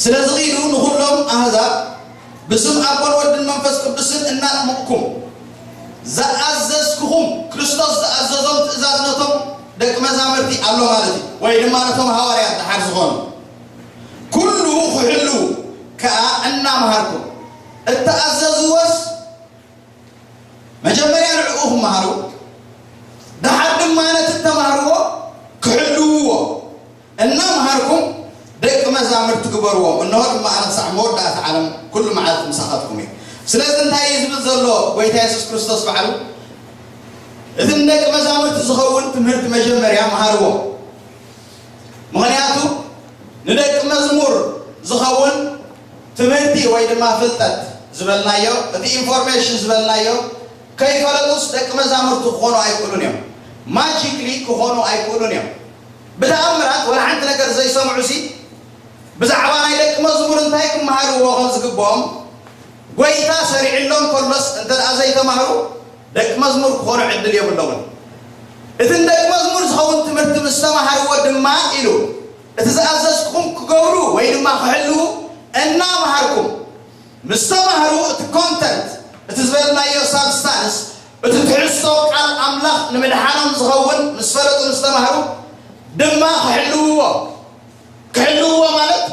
ስለዚ ኺዱ ንኹሎም ኣህዛብ ብስም ኣቦን ወድን መንፈስ ቅዱስን እናጥመቕኩም ዝኣዘዝኩኹም፣ ክርስቶስ ዝኣዘዞም ትእዛዝ ነቶም ደቂ መዛምርቲ ኣሎ ማለት እዩ። ወይ ድማ ነቶም ሃዋርያት ደሓር ዝኾኑ ኩሉ ክሕልዉ ከኣ እናምሃርኩም እተኣዘዝዎስ መጀመርያ ንዕኡ ክመሃሩ፣ ደሓር ድማ ነቲ እተማህርዎ ክሕልውዎ እናምሃርኩም ደቂ መዛሙርቲ ግበርዎም። እንሆ ድማ ኣነ ክሳዕ መወዳእታ ዓለም ኩሉ መዓልቲ ምሳኻትኩም እየ። ስለዚ እንታይ እዩ ዝብል ዘሎ ጐይታ የሱስ ክርስቶስ ባዕሉ? እቲ ንደቂ መዛሙርቲ ዝኸውን ትምህርቲ መጀመርያ መሃርዎም። ምኽንያቱ ንደቂ መዝሙር ዝኸውን ትምህርቲ ወይ ድማ ፍልጠት ዝበልናዮ፣ እቲ ኢንፎርሜሽን ዝበልናዮ ከይፈለጡስ ደቂ መዛሙርቲ ክኾኑ ኣይክእሉን እዮም። ማጂክሊ ክኾኑ ኣይክእሉን እዮም። ብተኣምራት ወላ ሓንቲ ነገር ዘይሰምዑ ሲ ብዛዕባ ናይ ደቂ መዝሙር እንታይ ክመሃርዎ ከም ዝግብኦም ጐይታ ሰሪዕሎም ከሎስ እንተ ደኣ ዘይተማህሩ ደቂ መዝሙር ክኾኑ ዕድል የብሎምን። እቲ ንደቂ መዝሙር ዝኸውን ትምህርቲ ምስ ተማሃርዎ ድማ ኢሉ እቲ ዝኣዘዝኩኹም ክገብሩ ወይ ድማ ክሕልዉ እናመሃርኩም ምስ ተማህሩ እቲ ኮንተንት እቲ ዝበልናዮ ሳብስታንስ እቲ ትሕዝቶ ቃል ኣምላኽ ንምድሓኖም ዝኸውን ምስ ፈለጡ ምስ ተማህሩ ድማ ክሕልውዎ ክሕልውዎ ማለት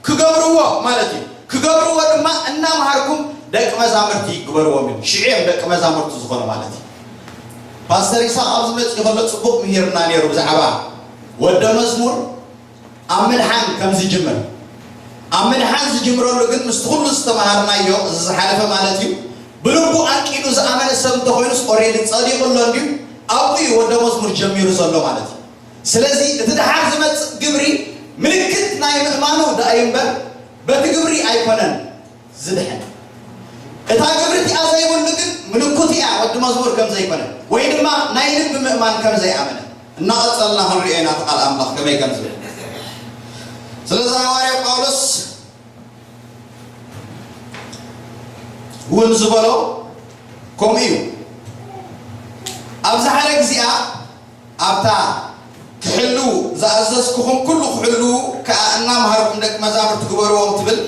ክገብርዎ ማለት እዩ። ክገብርዎ ድማ እናምሃርኩም ደቂ መዛሙርቲ ግበርዎም እዩ። ሽዑ እዮም ደቂ መዛሙርቲ ዝኾኑ ማለት እዩ። ፓስተር ይስሐቅ ኣብዚ መፅኡ ከሎ ፅቡቅ ምሂርና ነይሩ ብዛዕባ ወደ መዝሙር ኣብ ምድሓን ከም ዝጅምር። ኣብ ምድሓን ዝጅምረሉ ግን ምስቲ ኩሉ ዝተምሃርናዮ እዚ ዝሓለፈ ማለት እዩ ብልቡ ኣንቂዱ ዝኣመነ ሰብ እንተኾይኑስ ኦሬዲ ጸዲቑ ኣሎ እንድዩ ኣብኡ እዩ ወደ መዝሙር ጀሚሩ ዘሎ ማለት እዩ። ስለዚ እቲ ደሓር ዝመጽእ ግብሪ ምልክት ናይ ምእማኑ ደኣ እዩ እምበር በቲ ግብሪ ኣይኮነን ዝድሕን። እታ ግብሪ እቲኣ ዘይብሉ ግን ምልኩት እያ ወዲ መዝሙር ከም ዘይኮነ ወይ ድማ ናይ ልቢ ምእማን ከም ዘይኣመነ እናቐጸልና ክንሪኦ ኢና እቲ ቃል ኣምላኽ ከመይ ከም ዝብል። ስለዚ ሃዋርያ ጳውሎስ እውን ዝበሎ ከምኡ እዩ። ኣብዚ ሓደ ግዚኣ ኣብታ ክሕልዉ ዝኣዘዝኩኹም ኩሉ ክሕልዉ ከኣ እናምሃርኩም ደቂ መዛሙርቲ ግበርዎም ትብል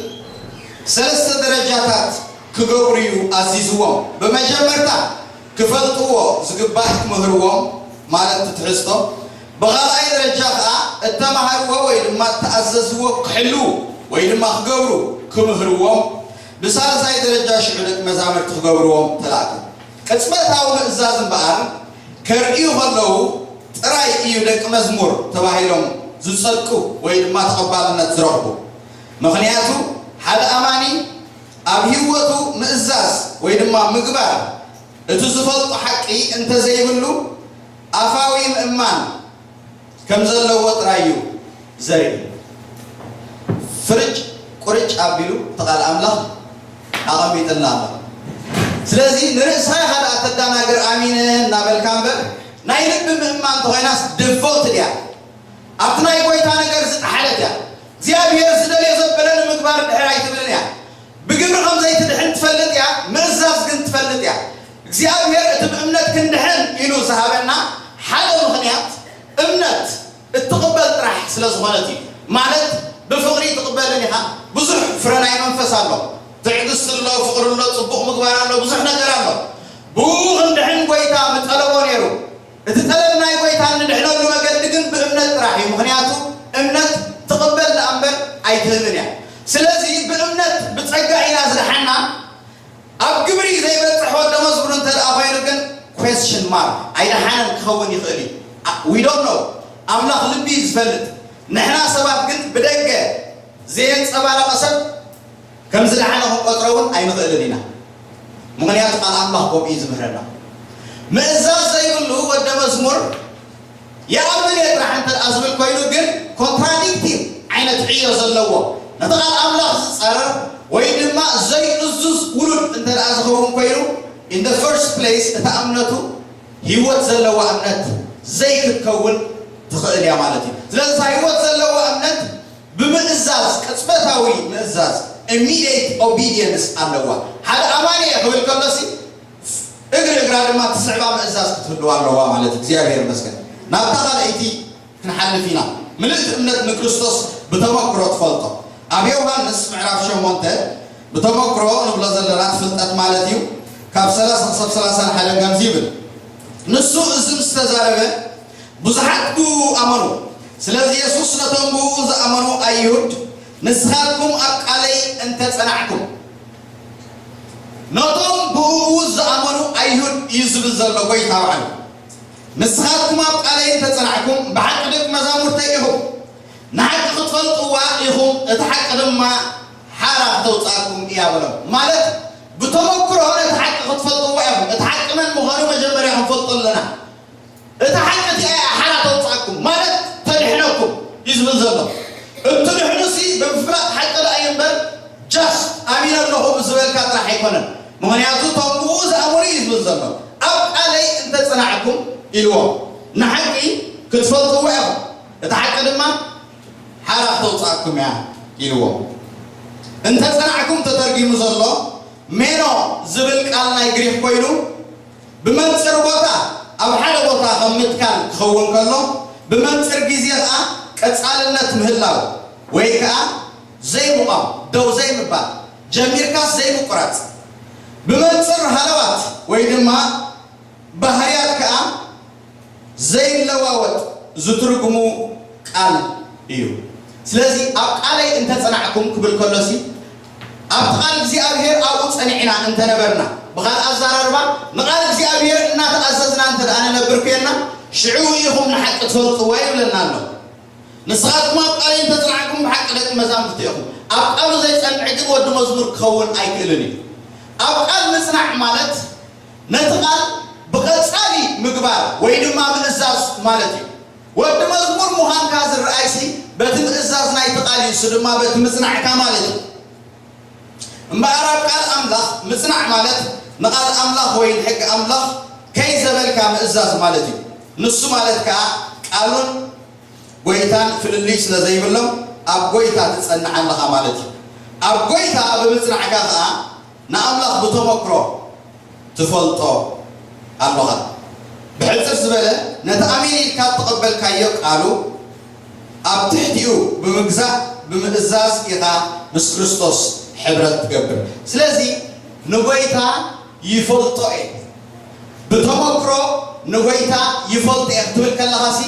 ሰለስተ ደረጃታት ክገብሩ እዩ ኣዚዝዎም። ብመጀመርታ ክፈልጥዎ ዝግባእ ክምህርዎም ማለት ትሕዝቶ። ብኻልኣይ ደረጃ ከኣ እተማሃርዎ ወይ ድማ እተኣዘዝዎ ክሕልዉ ወይ ድማ ክገብሩ ክምህርዎም። ብሳልሳይ ደረጃ ሽዑ ደቂ መዛሙርቲ ክገብርዎም ተላእኩ። ቅጽበታዊ ምእዛዝ እምበኣር ከርእዩ ከለዉ ጥራይ እዩ ደቂ መዝሙር ተባሂሎም ዝጸድቁ ወይ ድማ ተቐባልነት ዝረኽቡ። ምኽንያቱ ሓደ ኣማኒ ኣብ ህይወቱ ምእዛዝ ወይ ድማ ምግባር እቲ ዝፈልጦ ሓቂ እንተዘይብሉ ኣፋዊ ምእማን ከም ዘለዎ ጥራይ እዩ ዘርኢ። ፍርጭ ቁርጭ ኣቢሉ እቲ ቃል ኣምላኽ ኣቐሚጥልና ኣሎ። ስለዚ ንርእስኻ ኢኻ ደኣ ተዳናግር ኣሚነ እናበልካ እምበር ናይ ልቢ ምእማን እንተኾይናስ ድፎት ድያ ኣብቲ ናይ ጎይታ ነገር ዝጠሓለት እያ። እግዚኣብሔር ዝደልዮ ዘበለ ንምግባር ድሕር ኣይትብልን እያ። ብግብሪ ከም ዘይትድሕን ትፈልጥ እያ፣ ምእዛዝ ግን ትፈልጥ እያ። እግዚኣብሔር እቲ ብእምነት ክንድሕን ኢሉ ዝሃበና ሓደ ምኽንያት እምነት እትቕበል ጥራሕ ስለ ዝኾነት እዩ። ማለት ብፍቕሪ ትቕበልን ኢኻ። ብዙሕ ፍረ ናይ መንፈስ ኣሎ። ትዕግስቲ ኣሎ፣ ፍቕሪ ኣሎ፣ ጽቡቕ ምግባር ኣሎ፣ ብዙሕ ነገር ኣሎ። ብኡ ክንድሕን ጎይታ ምጠለቦ ነይሩ። እቲ ጠለብ ናይ ጎይታ እንድሕነሉ መገዲ ግን ብእምነት ጥራሕ እዩ። ምኽንያቱ እምነት ትቕበል ደኣ እምበር ኣይትህብን እያ። ስለዚ ብእምነት ብጸጋ ኢና ዝደሓና። ኣብ ግብሪ ዘይበጽሕ ወደ መዝሙር እንተ ደኣ ኮይኑ ግን question mark ኣይደሓነን ክኸውን ይኽእል እዩ። We don't know። ኣምላኽ ልቢ እዩ ዝፈልጥ። ንሕና ሰባት ግን ብደገ ዘየንጸባረቐ ሰብ ከም ዝደሓነ ክንቆጽሮ እውን ኣይንኽእልን ኢና። ምኽንያቱ ቃል ኣምላኽ ከምኡ እዩ ዝምህረና። ምእዛዝ ዘይብሉ ወደ መዝሙር ይኣምን እየ ጥራሕ እንተ ደኣ ዝብል ኮይኑ ግን ኮንትራዲክቲቭ ዓይነት ዕዮ ዘለዎ ነቲ ቃል ኣምላኽ ዝጸረር ወይ ድማ ዘይእዙዝ ውሉድ እንተ ደኣ ዝኸውን ኮይኑ in the first place እታ እምነቱ ህይወት ዘለዋ እምነት ዘይክትከውን ትኽእል እያ ማለት እዩ። ስለዚ እታ ህይወት ዘለዋ እምነት ብምእዛዝ ቅጽበታዊ ምእዛዝ immediate obedience ኣለዋ። ሓደ ኣማኒ እየ ክብል ከሎሲ እግሪ እግራ ድማ ትስዕባ ምእዛዝ ክትህልዋ ኣለዋ ማለት እዩ። እግዚኣብሔር ይመስገን። ናብታ ካልኣይቲ ክንሓልፍ ኢና። ምልእቲ እምነት ንክርስቶስ ብተመክሮ ትፈልጦ። ኣብ ዮሃንስ ምዕራፍ ሸሞንተ ብተመክሮ ንብሎ ዘለና ፍልጠት ማለት እዩ። ካብ ሰላሳ ክሳብ ሰላሳን ሓደን ከምዚ ይብል። ንሱ እዚ ምስ ተዛረበ ብዙሓት ብኡ ኣመኑ። ስለዚ የሱስ ነቶም ብኡ ዝኣመኑ ኣይሁድ ንስኻትኩም ኣብ ቃለይ እንተ ጸናዕኩም፣ ነቶም ብኡ ዝኣመኑ ኣይሁድ እዩ ዝብል ዘሎ ጎይታ ባዕሉ። ንስኻትኩም ኣብ ቃለይ እንተ ጸናዕኩም ብሓቂ ደቂ መዛሙርተይ ኢኹም፣ ንሓቂ ክትፈልጥዋ ኢኹም፣ እቲ ሓቂ ድማ ሓራ ክተውጽኣኩም እያ በሎም። ማለት ብተመክሮ ነቲ ሓቂ ክትፈልጥዋ ኢኹም። እቲ ሓቂ መን ምዃኑ መጀመርያ ክንፈልጦ ኣለና። እታ ሓቂ እቲኣ እያ ሓራ ተውፅኣኩም ማለት ተድሕነኩም እዩ ዝብል ዘሎ። እትድሕኑሲ ብምፍላጥ ሓቂ ደኣ እዩ እምበር ጃስት ኣሚነ ኣለኹ ብዝበልካ ጥራሕ ኣይኮነን። ምኽንያቱ እቶም ብኡ ዝኣመኑ እዩ ዝብል ዘሎ። ኣብ ቃለይ እንተፅናዕኩም ኢልዎም ንሓቂ ክትፈልጥዎ ኢኹም፣ እታ ሓቂ ድማ ሓራ ክተውፅኣኩም እያ ኢልዎም። እንተፀናዕኩም ተተርጊሙ ዘሎ ሜኖ ዝብል ቃል ናይ ግሪክ ኮይኑ ብመንጽር ቦታ ኣብ ሓደ ቦታ ከም ምትካል ክኸውን ከሎ ብመንጽር ግዜ ከኣ ቀጻልነት ምህላው ወይ ከኣ ዘይምቋም ደው ዘይምባል ጀሚርካስ ዘይምቁራጽ ብመንጽር ሃለዋት ወይ ድማ ባህርያት ከኣ ዘይለዋወጥ ዝትርጉሙ ቃል እዩ። ስለዚ ኣብ ቃለይ እንተጸናዕኩም ክብል ከሎሲ ኣብቲ ቃል እግዚኣብሔር ኣብኡ ጸኒዕና እንተነበርና፣ ብኻልእ ኣዘራርባ ንቃል እግዚኣብሔር እናተኣዘዝና እንተ ደኣ ንነብር ኮይንና፣ ሽዑ ኢኹም ንሓቂ ትፈልጥዋ ይብለና ኣሎ። ንስኻትኩም ኣብ ቃለይ እንተጸናዕኩም ብሓቂ ደቂ መዛሙርቲ ኢኹም። ኣብ ቃሉ ዘይጸንዕ ግን ወዲ መዝሙር ክኸውን ኣይክእልን እዩ። ኣብ ቃል ምጽናዕ ማለት ነቲ ቃል ብቐጻሊ ምግባር ወይ ድማ ምእዛዝ ማለት እዩ። ወዲ መዝሙር ምዃንካ ዝረኣይሲ በቲ ምእዛዝ ናይቲ ቃል እዩ፣ እሱ ድማ በቲ ምጽናዕካ ማለት እዩ። እምበኣር ኣብ ቃል ኣምላኽ ምጽናዕ ማለት ንቓል ኣምላኽ ወይ ንሕጊ ኣምላኽ ከይዘበልካ ምእዛዝ ማለት እዩ። ንሱ ማለት ከኣ ቃሉን ጎይታን ፍልልይ ስለ ዘይብሎም ኣብ ጎይታ ትጸንዕ ኣለኻ ማለት እዩ። ኣብ ጎይታ ብምጽናዕካ ከኣ ንኣምላኽ ብተመክሮ ትፈልጦ ኣለኻ። ብሕጽር ዝበለ ነቲ ኣሜን ኢልካ እተቐበልካዮ ቃሉ ኣብ ትሕቲኡ ብምግዛእ ብምእዛዝ ኢኻ ምስ ክርስቶስ ሕብረት ትገብር። ስለዚ ንጎይታ ይፈልጦ እየ። ብተመክሮ ንጎይታ ይፈልጦ እየ ክትብል ከለኻሲ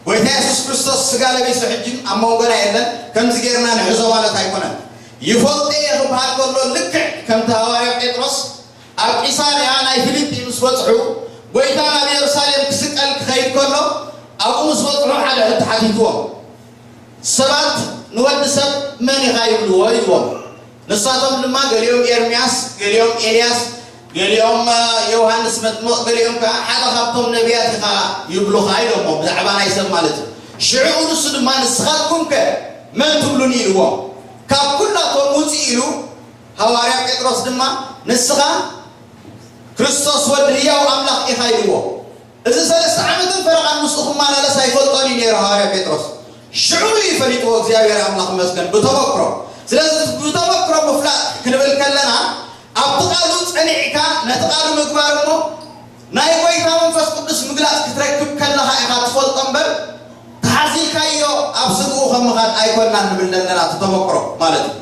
ጎይታ የሱስ ክርስቶስ ስጋ ለቢሱ ሕጂ ኣብ መንጎና የለን ከምዚ ጌርና ንሕዞ ማለት ኣይኮነን። ይፈልጦ እየ ክበሃል ከሎ ልክዕ ከምቲ ሃዋርያ ጴጥሮስ ኣብ ቂሳርያ ናይ ፊልጲ ምስ በጽሑ፣ ጎይታ ናብ የሩሳሌም ክስቀል ክኸይድ ከሎ ኣብኡ ምስ በጽሑ ሓደ ሕቶ ሓቲትዎም። ሰባት ንወዲ ሰብ መን ኢኻ ይብልዎ ኢልዎም። ንሳቶም ድማ ገሊኦም ኤርምያስ፣ ገሊኦም ኤልያስ፣ ገሊኦም ዮሃንስ መጥምቕ፣ ገሊኦም ከኣ ሓደ ካብቶም ነቢያት ኢኻ ይብሉኻ ኢሎሞ፣ ብዛዕባ ናይ ሰብ ማለት እዩ። ሽዑ ንሱ ድማ ንስኻትኩምከ መን ትብሉኒ ኢልዎም። ካብ ኩላቶም ውፅእ ኢሉ ሃዋርያ ጴጥሮስ ድማ ንስኻ ክርስቶስ ወዲ ህያው ኣምላኽ ኢኻ ኢልዎ። እዚ ሰለስተ ዓመትን ፈረቓን ምስኡ ክመላለስ ኣይፈልጦን እዩ ነይሩ ሃዋርያ ጴጥሮስ። ሽዑ እዩ ፈሊጥዎ እግዚኣብሔር ኣምላኽ ይመስገን ብተመክሮ። ስለዚ ብተመክሮ ምፍላጥ ክንብል ከለና ኣብቲ ቃሉ ጸኒዕካ ነቲ ቃሉ ምግባር እሞ ናይ ጎይታ መንፈስ ቅዱስ ምግላጽ ክትረክብ ከለኻ ኢኻ ትፈልጦ እምበር ተሓዚልካዮ ኣብ ስግኡ ከም ምኻድ ኣይኮናን ንብል ዘለና እቲ ተመክሮ ማለት እዩ።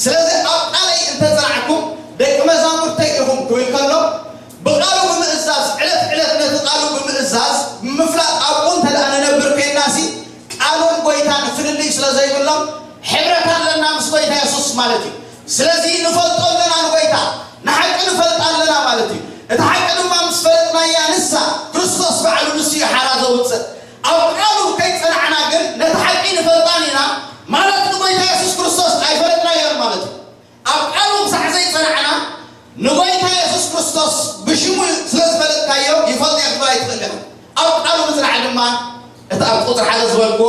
ስለዚ ኣብ ቃለይ እንተጸናዕኩም ደቂ መዛሙርተይ ኢኹም ክብል ከሎ ብቃሉ ብምእዛዝ ዕለት ዕለት ነቲ ቃሉ ብምእዛዝ ብምፍላጥ ኣብኡ እንተ ደኣ ንነብር ኮይንናሲ ቃሉን ጎይታን ፍልልይ ስለ ዘይብሎም ሕብረት ኣለና ምስ ጎይታ የሱስ ማለት እዩ። ስለዚ ንፈልጦ ኣለና ንጎይታ ንሓቂ ንፈልጥ ኣለና ማለት እዩ። እቲ ሓቂ ድማ ምስ ፈለጥናያ ንሳ ክርስቶስ ባዕሉ ንሱ እዩ ሓራ ዘውፅእ። ኣብ ቃሉ ከይጸናዕና ግን ነቲ ሓቂ ንፈልጣን ኢና ማለት ንጎይታ የሱስ ክርስቶስ ኣይፈለጥናዮን ማለት እዩ። ኣብ ቃሉ ክሳዕ ዘይጸናዕና ንጎይታ የሱስ ክርስቶስ ብሽሙ ስለ ዝፈለጥካዮ ይፈልጥ እየ ክትብል ኣይትኽእል ኢኻ። ኣብ ቃሉ ምጽናዕ ድማ እቲ ኣብ ቁጽሪ ሓደ ዝበልክዎ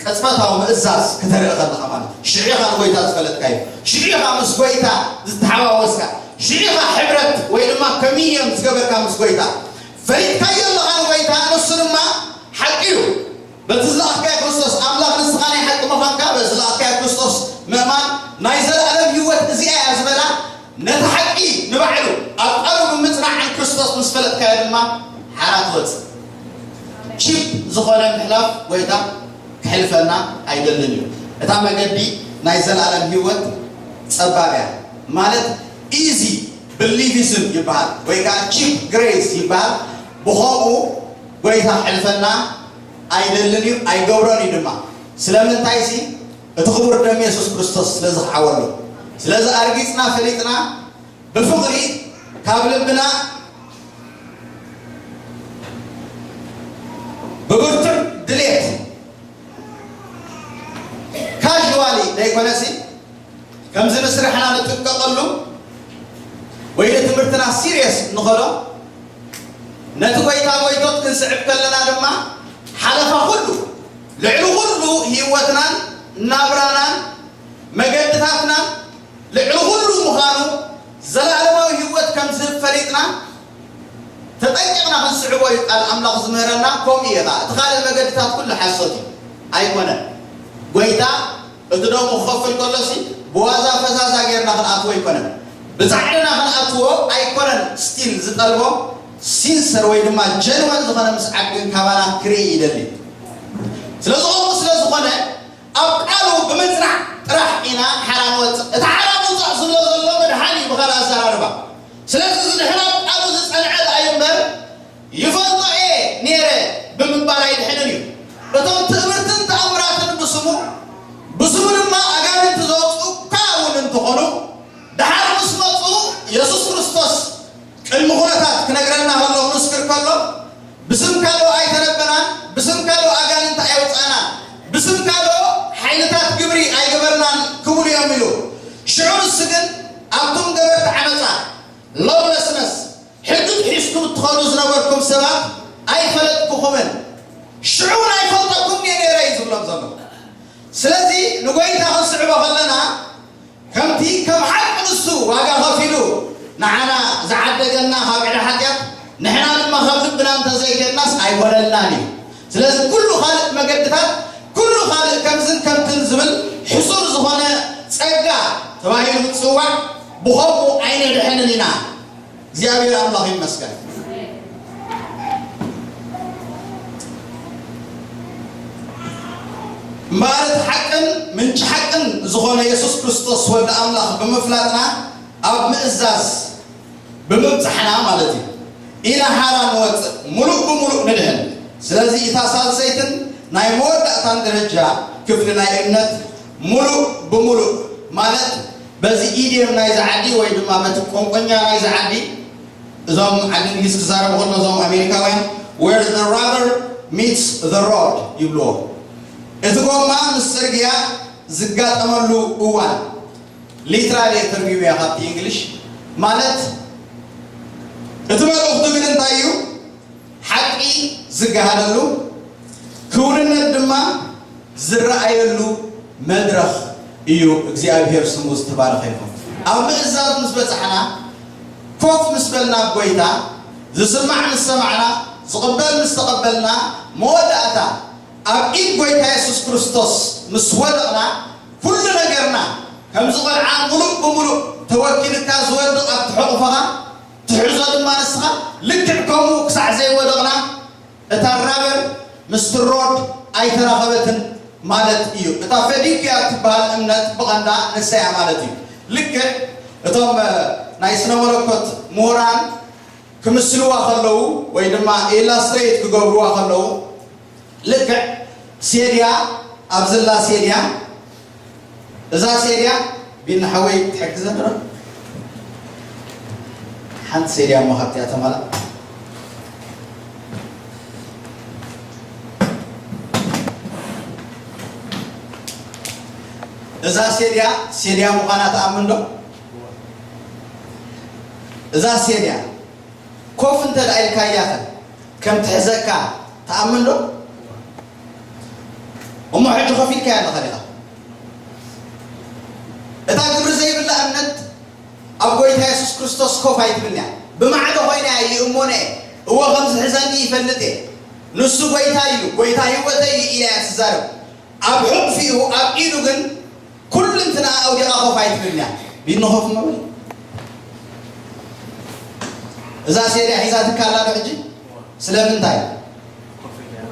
ቅጽበታዊ ምእዛዝ ክተርኢ ከለኻ ማለት እዩ። ሽዑ ኢኻ ንጎይታ ዝፈለጥካዮ፣ ሽዑ ኢኻ ምስ ጎይታ ዝተሓዋወስካ፣ ሽዑ ኢኻ ሕብረት ወይ ድማ ኮሚኒዮን ዝገበርካ ምስ ጎይታ። ፈሊጥካዮ ኣለኻ ንጎይታ፣ ንሱ ድማ ሓቂ እዩ። በቲ ዝለኣኽካዮ ክርስቶስ ኣምላኽ ንስኻ ናይ ሓቂ ምዃንካ፣ በቲ ዝለኣኽካዮ ክርስቶስ ምእማን ናይ ዘለኣለም ህይወት እዚኣ እያ ዝበላ። ነቲ ሓቂ ንባዕሉ ኣብ ቃሉ ብምጽናዕን ክርስቶስ ምስ ፈለጥካዮ ድማ ሓራ ትወጽእ። ቺፕ ዝኾነ ምሕላፍ ጎይታ ክሕልፈና ኣይደልን እዩ። እታ መገዲ ናይ ዘለኣለም ህይወት ጸባብ እያ ማለት ኢዚ ብሊቪዝም ይበሃል ወይ ከዓ ቺፕ ግሬስ ይበሃል። ብኸምኡ ጎይታ ክሕልፈና ኣይደልን እዩ ኣይገብሮን እዩ ድማ። ስለምንታይ ሲ እቲ ክቡር ደም የሱስ ክርስቶስ ስለ ዝኸዓወሉ። ስለዚ ኣርጊጽና ፈሊጥና ብፍቕሪ ካብ ልብና ብብርቱዕ ድሌት ካዥዋሊ ዘይኮነሲ ከምዚ ንስራሕና ንጥንቀቐሉ ወይ ንትምህርትና ሲሪየስ ንኸዶ ነቲ ጎይታ ጎይቶት ክንስዕብ ከለና ድማ ሓለፋ ኩሉ ልዕሊ ኩሉ ህይወትናን ናብራናን መገድታትናን ልዕሊ ኩሉ ምዃኑ ዘለኣለማዊ ህይወት ከም ዝህብ ፈሊጥና ተጠንቂቕና ክንስዕቦ እዩ ቃል ኣምላኽ ዝምህረና። ከምኡ እዩ ኸዓ እቲ ካልእ መገድታት ኩሉ ሓሶት እዩ ኣይኮነን። ጎይታ እቲ ደሙ ክኸፍል ከሎሲ ብዋዛ ፈዛዛ ጌርና ክንኣትዎ ኣይኮነን። ብጻዕርና ክንኣትዎ ኣይኮነን። ስቲል ዝጠልቦ ሲንሰር ወይ ድማ ጀንወን ዝኾነ ምስዓብ ግን ካባና ክርኢ ይደሊ። ስለዚ ከምኡ ስለ ዝኾነ ኣብ ቃሉ ብምጽናዕ ጥራሕ ኢና ሓራ ንወጽእ። እቲ ሓራ ምውጻእ ዝብሎ ዘሎ ምድሓን እዩ ብኻልእ ኣዘራርባ። ስለዚ ዝድሕን ኣብ ቃሉ ዝጸንዐ ደኣ እዩ እምበር ይፈልጦ እየ ነይረ ብምባል ኣይድሕንን እዩ። እቶም ትእምርትን ተኣምራትን ብስሙ ብስሙ ድማ ኣጋንንቲ ዘውፅኡ እኳ እውን እንተኾኑ ደሓር ምስ መፁ የሱስ ክርስቶስ ቅድሚ ኩነታት ክነግረና ከሎ ክምስክር ከሎ ብስምካ ዶ ኣይተነበናን ብስምካ ዶ ኣጋንንቲ ኣየውፃእናን ብስምካ ዶ ሓይልታት ግብሪ ኣይገበርናን ክብሉ እዮም ኢሉ ሽዑ ንሱ ግን ኣብቶም ገበርቲ ዓመፃ Lawlessness፣ ሕጊ ጥሒስኩም እትኸዱ ዝነበርኩም ሰባት ኣይፈለጥኩኹምን፣ ሽዑ እውን ኣይፈልጠኩምን እየ ነይረ እዩ ዝብሎም ዘሎ። ስለዚ ንጎይታ ክንስዕቦ ከለና ከምቲ ከም ሓቂ ንሱ ዋጋ ከፊሉ ንዓና ዝዓደገና ካብ ዕዳ ሓጢኣት፣ ንሕና ድማ ካብ ልብና እንተዘይከድናስ ኣይኾነልናን እዩ። ስለዚ ኩሉ ካልእ መገድታት፣ ኩሉ ካልእ ከምዝን ከምትን ዝብል ሕሱር ዝኾነ ጸጋ ተባሂሉ ዝጽዋዕ ብኸምኡ ኣይንድሕንን ኢና። እግዚኣብሔር ኣምላኽ ይመስገን። እምበኣር እቲ ሓቅን ምንጪ ሓቅን ዝኾነ የሱስ ክርስቶስ ወዲ ኣምላኽ ብምፍላጥና፣ ኣብ ምእዛዝ ብምብጻሕና ማለት እዩ፣ ኢና ሓራ ንወጽእ፣ ምሉእ ብምሉእ ንድሕን። ስለዚ እታ ሳልሰይትን ናይ መወዳእታን ደረጃ ክፍሊ ናይ እምነት ምሉእ ብምሉእ ማለት በዚ ኢድየም ናይዚ ዓዲ ወይ ድማ በቲ ቆንቆኛ ናይዚ ዓዲ፣ እዞም ዓዲ እንግሊዝ ክዛረቡ ከሎ እዞም ኣሜሪካውያን where the rubber meets the road ይብልዎ። እቲ ጎማ ምስ ጽርግያ ዝጋጠመሉ እዋን፣ ሊትራሊ ተርጉመያ ካብቲ እንግሊሽ ማለት፣ እቲ መልእኽቱ ግን እንታይ እዩ? ሓቂ ዝገሃደሉ፣ ክውንነት ድማ ዝረኣየሉ መድረኽ እዩ። እግዚኣብሔር ስሙ ዝተባረኸ ይኹን። ኣብ ምእዛዝ ምስ በጻሕና፣ ኮፍ ምስ በልና፣ ጎይታ ዝስማዕ ምስ ሰማዕና፣ ዝቕበል ምስ ተቐበልና፣ መወዳእታ ኣብ ኢድ ጎይታ የሱስ ክርስቶስ ምስ ወደቕና፣ ኩሉ ነገርና ከምዚ ቆልዓ ምሉእ ብምሉእ ተወኪልካ ዝወድቕ ኣብቲ ሕቑፍኻ ትሕዞ ድማ ንስኻ። ልክዕ ከምኡ ክሳዕ ዘይወደቕና፣ እታ ራበር ምስቲ ሮድ ኣይተራኸበትን ማለት እዩ። እታ ፈዲክያ እትበሃል እምነት ብቐንዳ ንሳ እያ ማለት እዩ። ልክዕ እቶም፣ እ፣ ናይ ስነ መለኮት ምሁራን ክምስልዋ ከለዉ ወይ ድማ ኢላስትሬት ክገብርዋ ከለዉ፣ ልክዕ ሴድያ፣ ኣብ ዘላ ሴድያ፣ እዛ ሴድያ፣ ቢኒ ሓወይ ትሕግዘኒ ዶ? ሓንቲ ሴድያ እሞ ካብቲኣ ተማላእ። እዛ ሴድያ፣ ሴድያ ምዃና ትኣምን ዶ? እዛ ሴድያ ኮፍ እንተ ደኣ ኢልካያ ኸ ከም ትሕዘካ ትኣምን ዶ? እሞ ሕጂ ኮፍ ኢልካያ ኣለኻ ዲኻ? እታ ግብሪ ዘይብላ እምነት ኣብ ጎይታ የሱስ ክርስቶስ ኮፍ ኣይትብልን እያ። ብማዕዶ ኮይና እያ ይእሞን እየ። እወ፣ ከም ዝሕዘኒ ይፈልጥ እየ። ንሱ ጎይታ እዩ፣ ጎይታ ህይወተይ እዩ ኢላ እያ ትዛረብ። ኣብ ሕቑፊኡ፣ ኣብ ኢዱ ግን ኩልንትናኣ ኣውዲቓ ኮፍ ኣይትብልን እያ። ቢኒ ኮፍ እሞ በል። እዛ ሴድያ ሒዛትካ ኣላ ዶ ሕጂ? ስለምንታይ?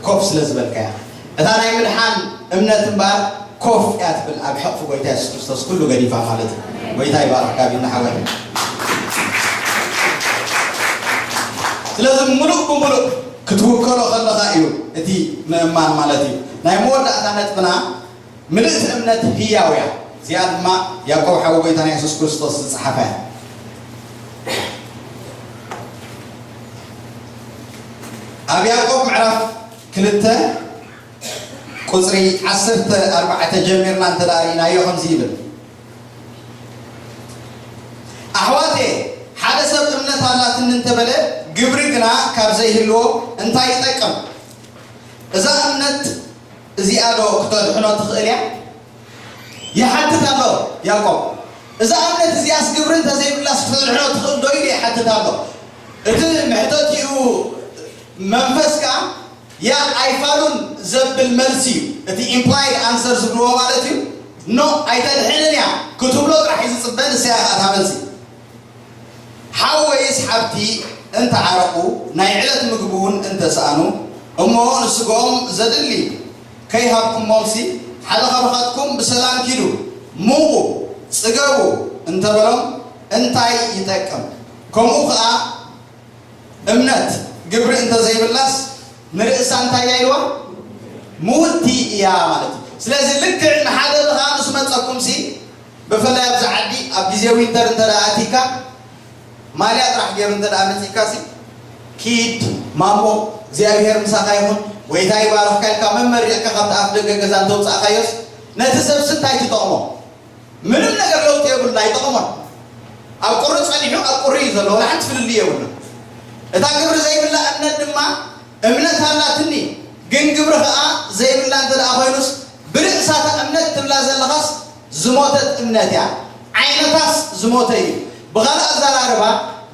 ኮፍ ስለ ዝበልካያ። እታ ናይ ምድሓን እምነት እምበኣር ኮፍ እያ ትብል፣ ኣብ ሕቕፊ ጎይታ የሱስ ክርስቶስ ኩሉ ገዲፋ ማለት እዩ። ጎይታ ይባርኽካ ቢኒ ሓወይ። ስለዚ ምሉእ ብምሉእ ክትውከሎ ከለኻ እዩ እቲ ምእማን ማለት እዩ። ናይ መወዳእታ ነጥብና፣ ምልእቲ እምነት ህያው እያ። እዚኣ ድማ ያዕቆብ ሓው ጎይታና የሱስ ክርስቶስ ዝጸሓፈ እያ። ኣብ ያዕቆብ ምዕራፍ ክልተ ቁጽሪ ዓሰርተ ኣርባዕተ ጀሚርና እንተ ደኣ ርኢናዮ ከምዚ ይብል፣ ኣሕዋተየ፣ ሓደ ሰብ እምነት ኣላትኒ እንተበለ፣ ግብሪ ግና ካብ ዘይህልዎ እንታይ ይጠቅም? እዛ እምነት እዚኣ ዶ ክተድሕኖ ትኽእል እያ? ይሓትት ኣሎ ያዕቆብ። እዛ እምነት እዚኣስ ግብሪ እንተዘይብላስ ክተድሕኖ ትኽእል ዶ? ኢሉ ይሓትት ኣሎ። እቲ መሕተቲኡ መንፈስ ከኣ ያ ኣይፋሉን ዘብል መልሲ እዩ። እቲ ኢምፕላይድ ኣንሰር ዝብልዎ ማለት እዩ። ኖ፣ ኣይተድሕንን እያ ክትብሎ ጥራሕ እዩ ዝጽበ፣ ንሳ እያ ከኣ እታ መልሲ። ሓወይስ ሓብቲ እንተ ዓረቑ፣ ናይ ዕለት ምግቢ እውን እንተ ሰኣኑ፣ እሞ ንስጋኦም ዘድሊ ከይሃብኩሞምሲ፣ ሓደ ኻባኻትኩም ብሰላም ኪዱ፣ ሙቑ፣ ጽገቡ እንተ በሎም፣ እንታይ ይጠቅም? ከምኡ ኸኣ እምነት ግብሪ እንተ ዘይብላስ፣ ንርእሳ እንታይ እያ ኢልዋ? ምውቲ እያ ማለት እዩ። ስለዚ ልክዕ ንሓደ ድኻ ምስ መጸኩምሲ፣ ብፍላይ ኣብዚ ዓዲ ኣብ ግዜ ዊንተር እንተ ደኣ ኣቲካ፣ ማልያ ጥራሕ ገይሩ እንተ ደኣ መጺእካሲ፣ ኪድ ማሞ፣ እግዚኣብሄር ምሳኻ ይኹን፣ ጎይታ ይባርኽካ ኢልካ መመሪቕካ ካብቲ ኣፍ ደገ ገዛ እንተውጻእካዮስ፣ ነቲ ሰብሲ እንታይ ትጠቕሞ? ምንም ነገር ለውጢ የብሉን፣ ኣይጠቕሞን። ኣብ ቁሪ ጸኒሑ ኣብ ቁሪ እዩ ዘሎ፣ ወላ ሓንቲ ፍልልይ የብሉን። እታ ግብሪ ዘይብላ እምነት ድማ እምነት ኣላትኒ፣ ግን ግብሪ ኸኣ ዘይብላ እንተ ደኣ ኮይኑስ፣ ብርእሳታ እምነት ትብላ ዘለኻስ ዝሞተት እምነት እያ፣ ዓይነታስ ዝሞተ እዩ። ብኻልእ ኣዘራርባ፣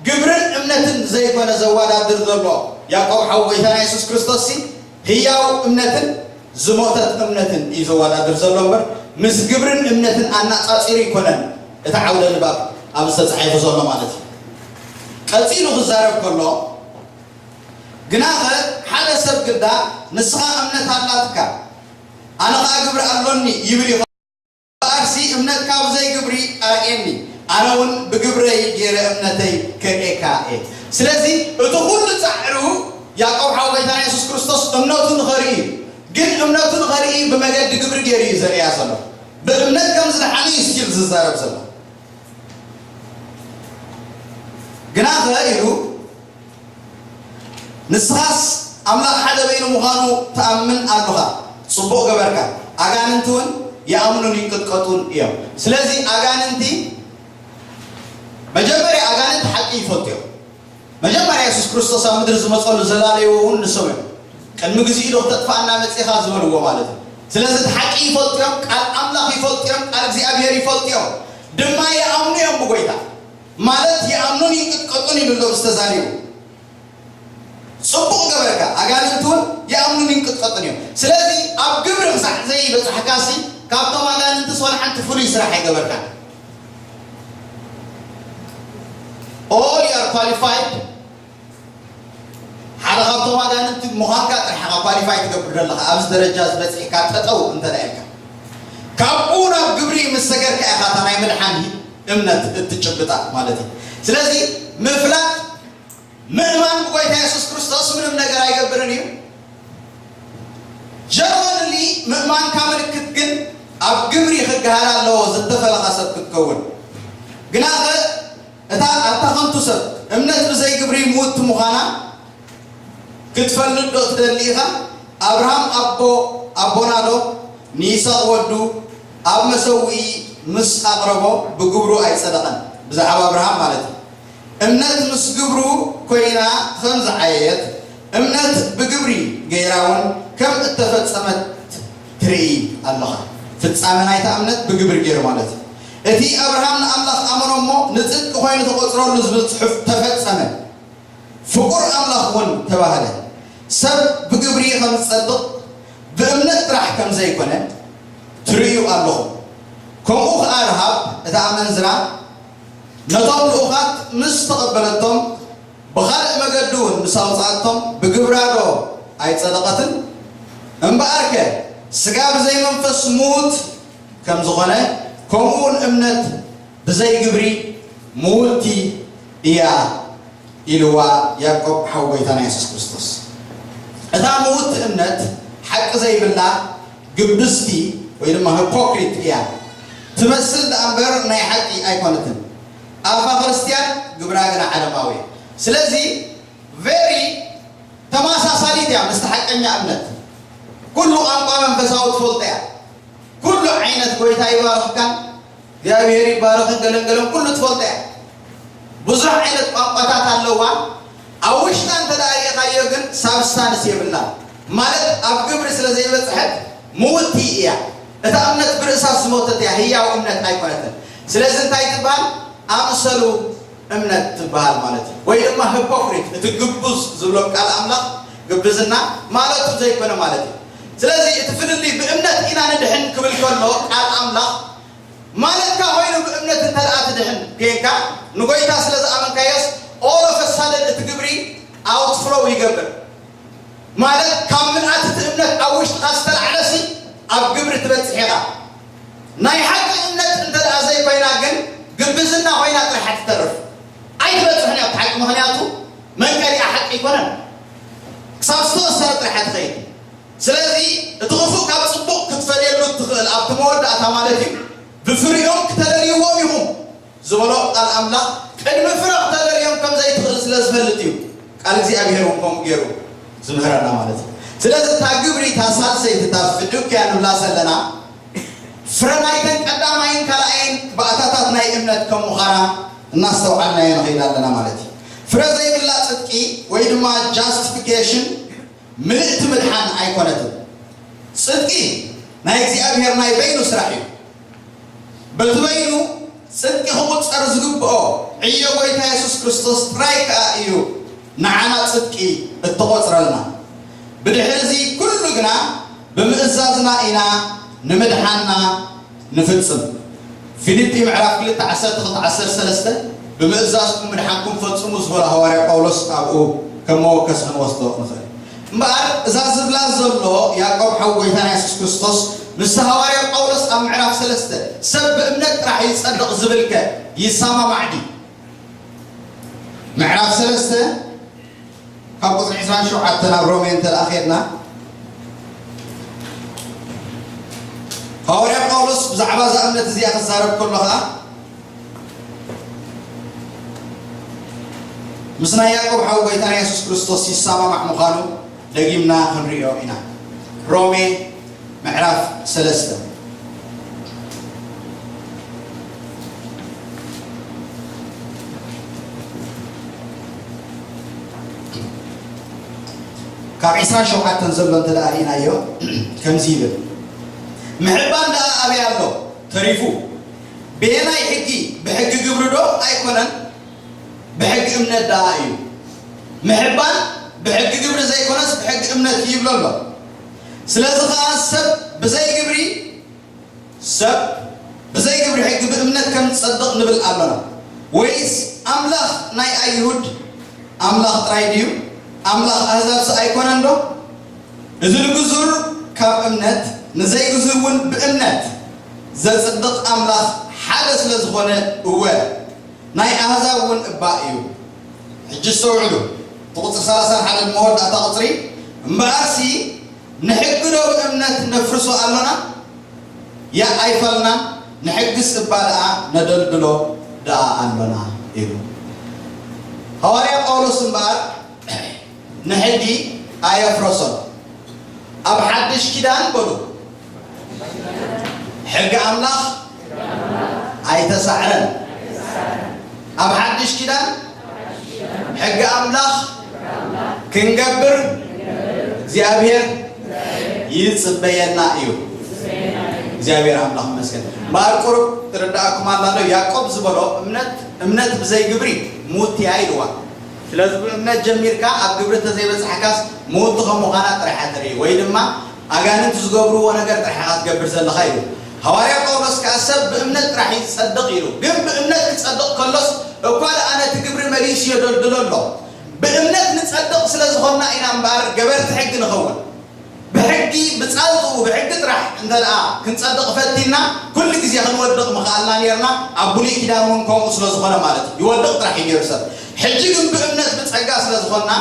ግብርን እምነትን ዘይኮነ ዘወዳድር ዘሎ ያዕቆብ ሓው ጎይታና የሱስ ክርስቶስሲ፣ ህያው እምነትን ዝሞተት እምነትን እዩ ዘወዳድር ዘሎ እምበር፣ ምስ ግብርን እምነትን ኣነጻጺሩ ኣይኮነን እቲ ዓውደ ንባብ ኣብዚ ተጻሒፉ ዘሎ ማለት እዩ። ቀጺሉ ክዛረብ ከሎ፣ ግናኸ ሓደ ሰብ ግዳ፣ ንስኻ እምነት ኣላትካ፣ ኣነ ኸኣ ግብሪ ኣሎኒ ይብል እዩ። እምበኣርሲ እምነትካ ብዘይ ግብሪ ኣርእየኒ፣ ኣነ እውን ብግብረይ ገይረ እምነተይ ከርእየካ እየ። ስለዚ እቲ ኹሉ ጻዕሩ ያዕቆብ ሓው ጎይታና የሱስ ክርስቶስ እምነቱ ንኸርኢ እዩ። ግን እምነቱ ንኸርኢ ብመገዲ ግብሪ ገይሩ እዩ ዘርእያ ዘሎ። ብእምነት ከም ዝደሓነ እዩ ስቲል ዝዛረብ ዘሎ። ግናኸ ኢሉ ንስኻስ ኣምላኽ ሓደ በይኑ ምዃኑ ትኣምን ኣሎኻ። ጽቡቕ ገበርካ። ኣጋንንቲ እውን ይኣምኑን ይንቅጥቀጡን እዮም። ስለዚ ኣጋንንቲ፣ መጀመርያ ኣጋንንቲ ሓቂ ይፈልጡ እዮም። መጀመርያ የሱስ ክርስቶስ ኣብ ምድሪ ዝመጸሉ ዘላለይዎ እውን ንሶም እዮም። ቅድሚ ግዜኡ ዶ ክተጥፍኣና መጺኻ ዝበልዎ ማለት እዩ። ስለዚ እቲ ሓቂ ይፈልጡ እዮም፣ ቃል ኣምላኽ ይፈልጡ እዮም፣ ቃል እግዚኣብሔር ይፈልጡ እዮም። ድማ ይኣምኑ እዮም ብጎይታ። ማለት ይኣምኑን ይንቅጥቀጡን ኢሉ ኣሎ ምስ ተዛሪቡ። ጽቡቕ ገበርካ፣ ኣጋንንቲ እውን ይኣምኑን ይንቅጥቀጡን እዮም። ስለዚ ኣብ ግብሪ ክሳዕ ዘይበጻሕካሲ ካብቶም ኣጋንንትስ ዋላ ሓንቲ ፍሉይ ስራሕ ኣይገበርካን። All you are qualified፣ ሓደ ካብቶም ኣጋንንቲ ምዃንካ ጥራሕ ኢኻ ኳሊፋይ ትገብር ዘለኻ፣ ኣብዚ ደረጃ እዚ በጺሕካ ጠጠው እንተ ደኣ ኢልካ። ካብኡ ናብ ግብሪ ምስ ሰገርካ ኢኻ እታ ናይ ምድሓን እምነት እትጭብጣ ማለት እዩ። ስለዚ ምፍላጥ፣ ምእማን ብጎይታ የሱስ ክርስቶስ ምንም ነገር ኣይገብርን እዩ። ጀነራሊ ምእማንካ ምልክት ግን ኣብ ግብሪ ክገሃር ኣለዎ፣ ዝተፈለኻ ሰብ ክትከውን። ግናኸ እታ ኣታ ኸንቱ ሰብ እምነት ብዘይ ግብሪ ምውቲ ምዃና ክትፈልጥ ዶ ትደሊ ኢኻ? ኣብርሃም ኣቦ ኣቦና ዶ ንይስሐቅ ወዱ ኣብ መሰውኢ ምስ ኣቕረቦ ብግብሩ ኣይጸደቐን? ብዛዕባ ኣብርሃም ማለት እዩ። እምነት ምስ ግብሩ ኮይና ከም ዝዓየየት፣ እምነት ብግብሪ ገይራ እውን ከም እተፈጸመት ትርኢ ኣለኻ። ፍጻመ ናይታ እምነት ብግብሪ ገይሩ ማለት እዩ። እቲ ኣብርሃም ንኣምላኽ ኣመኖ እሞ ንጽድቂ ኮይኑ ተቖጽረሉ ዝብል ጽሑፍ ተፈጸመ። ፍቁር ኣምላኽ እውን ተባህለ። ሰብ ብግብሪ ከም ዝጸድቕ ብእምነት ጥራሕ ከም ዘይኮነ ትርእዩ ኣለኹም። ከምኡ ኸኣ ረሃብ እታ ኣመንዝራ ነቶም ልኡኻት ምስ ተቐበለቶም፣ ብኻልእ መገዲ እውን ምስ ኣውጽኣቶም ብግብራ ዶ ኣይጸደቐትን? እምበኣርከ ስጋ ብዘይ መንፈስ ምዉት ከም ዝኾነ፣ ከምኡ እውን እምነት ብዘይ ግብሪ ምውቲ እያ ኢልዋ ያዕቆብ ሓው ጎይታና የሱስ ክርስቶስ። እታ ምውቲ እምነት ሓቂ ዘይብላ ግብዝቲ ወይ ድማ ሂፖክሪት እያ ትመስል ደኣ እምበር ናይ ሓቂ ኣይኮነትን። ኣፋ ክርስትያን ግብራ ግና ዓለማዊ እያ። ስለዚ ቨሪ ተመሳሳሊት እያ ምስቲ ሓቀኛ እምነት። ኩሉ ቋንቋ መንፈሳዊ ትፈልጦ እያ። ኩሉ ዓይነት ጎይታ ይባርኽካን እግዚኣብሔር ይባርኽን ገለን ገለን ኩሉ ትፈልጦ እያ። ብዙሕ ዓይነት ቋንቋታት ኣለዋ። ኣብ ውሽጣ እንተ ደኣ ርኢኻዮ ግን ሳብስታንስ የብላን። ማለት ኣብ ግብሪ ስለ ዘይበጽሐት ምውቲ እያ። እታ እምነት ብርእሳ ዝሞተት እያ፣ ህያው እምነት ኣይኮነትን። ስለዚ እንታይ ትበሃል? ኣምሰሉ እምነት ትበሃል ማለት እዩ። ወይ ድማ ሂፖክሪት፣ እቲ ግቡዝ ዝብሎ ቃል ኣምላኽ ግብዝና ማለቱ ዘይኮነ ማለት እዩ። ስለዚ እቲ ፍልልይ ብእምነት ኢና ንድሕን ክብል ከሎ ቃል ኣምላኽ ማለትካ ኮይኑ ብእምነት እንተ ደኣ ትድሕን ጌንካ ንጎይታ ስለ ዝኣመንካዮስ all of a sudden እቲ ግብሪ ኣውትፍሎው ይገብር። ማለት ካብ ምልኣት እቲ እምነት ኣብ ውሽጥኻ ዝተላዕለሲ ኣብ ግብሪ ትበጽሕ ኢኻ። ናይ ሓቂ እምነት እንተ ደኣ ዘይኮይና ግን ግብዝና ኮይና ጥራሕ ትተርፍ። ኣይትበጽሕን እያ ሓቂ፣ ምኽንያቱ መንቀሊኣ ሓቂ ኣይኮነን። ክሳብ ዝተወሰነ ጥራሕ እያ ትኸይድ። ስለዚ እቲ ክፉእ ካብ ጽቡቕ ክትፈልየሉ እትኽእል ኣብቲ መወዳእታ ማለት እዩ። ብፍሪኦም ክተለልይዎም ኢኹም ዝበሎ ቃል ኣምላኽ ቅድሚ ፍረ ክተለልዮም ከም ዘይትኽእል ስለ ዝፈልጥ እዩ። ቃል እግዚኣብሔር እውን ከምኡ ገይሩ ዝምህረና ማለት እዩ። ስለዚ እታ ግብሪ እታ ሳልሰይቲ እታ ፍዱክያ ንብላ ዘለና ፍረ ናይተን ቀዳማይን ካልኣይን ባእታታት ናይ እምነት ከም ምዃና እናስተውዓልናዮ ንኸይድ ኣለና ማለት እዩ። ፍረ ዘይብላ ጽድቂ ወይ ድማ ጃስቲፊኬሽን ምልእቲ ምድሓን ኣይኮነትን። ጽድቂ ናይ እግዚኣብሔር ናይ በይኑ ስራሕ እዩ። በቲ በይኑ ጽድቂ ክቑጸር ዝግብኦ ዕዮ ጐይታ የሱስ ክርስቶስ ጥራይ ከኣ እዩ ንዓና ጽድቂ እተቖጽረልና። ብድሕሪ እዚ ኩሉ ግና ብምእዛዝና ኢና ንምድሓንና ንፍጽም። ፊልጲ ምዕራፍ ክልተ ዓሰርተ ክልተ ዓሰርተ ሰለስተ ብምእዛዝኩም ምድሓንኩም ፈጽሙ ዝበሎ ሃዋርያ ጳውሎስ ኣብኡ ከም መወከሲ ክንወስዶ ንኽእል። እምበኣር እዛ ዝብላ ዘሎ ያዕቆብ ሓው ጐይታና የሱስ ክርስቶስ ምስ ሃዋርያ ጳውሎስ ኣብ ምዕራፍ ሰለስተ ሰብ ብእምነት ጥራሕ ይጸድቕ ዝብልከ ይሰማማዕ ድዩ? ምዕራፍ ሰለስተ ካብ ቁጽሪ ዕስራን ሸውዓተን ኣብ ሮሜ እንተ ደኣ ኸድና፣ ሃዋርያ ጳውሎስ ብዛዕባ እዛ እምነት እዚኣ ክዛረብ ከሎ ኸኣ፣ ምስ ናይ ያዕቆብ ሓው ጐይታና የሱስ ክርስቶስ ይሰማማዕ ምዃኑ ደጊምና ክንርእዮ ኢና። ሮሜ ምዕራፍ ሰለስተ ካብ ዕስራን ሸውዓተን ዘሎ እንተ ደኣ ርኢናዮ፣ ከምዚ ይብል፣ ምሕባን ደኣ ኣበይ ኣሎ? ተሪፉ። በየናይ ሕጊ? ብሕጊ ግብሪ ዶ? ኣይኮነን፣ ብሕጊ እምነት ደኣ እዩ። ምሕባን ብሕጊ ግብሪ ዘይኮነስ ብሕጊ እምነት እዩ ይብሎ ኣሎ። ስለዚ ኸኣ ሰብ ብዘይ ግብሪ፣ ሰብ ብዘይ ግብሪ ሕጊ ብእምነት ከም ዝጸድቕ ንብል ኣሎና። ወይስ ኣምላኽ ናይ ኣይሁድ ኣምላኽ ጥራይ ድዩ? ኣምላኽ ኣህዛብስ ኣይኮነን ዶ? እዚ ንግዙር ካብ እምነት፣ ንዘይግዙር እውን ብእምነት ዘጽድቕ ኣምላኽ ሓደ ስለ ዝኾነ፣ እወ፣ ናይ ኣህዛብ እውን እባ እዩ። ሕጂ ኣስተውዕሉ፣ እቲ ቁጽሪ ሰላሳን ሓደን መወዳእታ ቁጽሪ፣ እምበኣርሲ ንሕጊ ዶ ብእምነት ነፍርሶ ኣሎና? ያእ ኣይፋልናን፣ ንሕግስ እባ ደኣ ነደልድሎ ደኣ ኣሎና ኢሉ። ሃዋርያ ጳውሎስ እምበኣር ንሕጊ ኣየፍረሶን። ኣብ ሓድሽ ኪዳን በሉ፣ ሕጊ ኣምላኽ ኣይተሳዕረን። ኣብ ሓድሽ ኪዳን ሕጊ ኣምላኽ ክንገብር እግዚኣብሔር ይጽበየና እዩ። እግዚኣብሔር ኣምላኽ ይመስገን። እምበኣር ቁሩብ ትርድኣኩም ኣላ ዶ? ያዕቆብ ዝበሎ እምነት፣ እምነት ብዘይ ግብሪ ሙት እያ ኢልዋ። ስለዚ ብእምነት ጀሚርካ ኣብ ግብሪ እንተዘይበጻሕካስ ምውቲ ከም ምዃና ጥራሕ እያ ተርኢ፣ ወይ ድማ ኣጋንንቲ ዝገብርዎ ነገር ጥራሕ ኢኻ ትገብር ዘለኻ ኢሉ። ሃዋርያ ጳውሎስ ከኣ ሰብ ብእምነት ጥራሕ እዩ ዝጸድቕ ኢሉ። ግን ብእምነት ክጸድቕ ከሎስ እኳ ደኣ ነቲ ግብሪ መሊሱ የደልድሎ ኣሎ። ብእምነት ንጸድቕ ስለ ዝኾንና ኢና እምበኣር ገበርቲ ሕጊ ንኸውን። ብሕጊ ብጻልኡ ብሕጊ ጥራሕ እንተ ደኣ ክንጸድቕ ፈቲንና፣ ኩሉ ግዜ ክንወድቕ ምኽኣልና ኔርና። ኣብ ብሉይ ኪዳን እውን ከምኡ ስለ ዝኾነ ማለት እዩ፣ ይወድቕ ጥራሕ እዩ ኔሩ ሰብ። ሕጂ ግን ብእምነት ብጸጋ ስለ ዝኾንና፣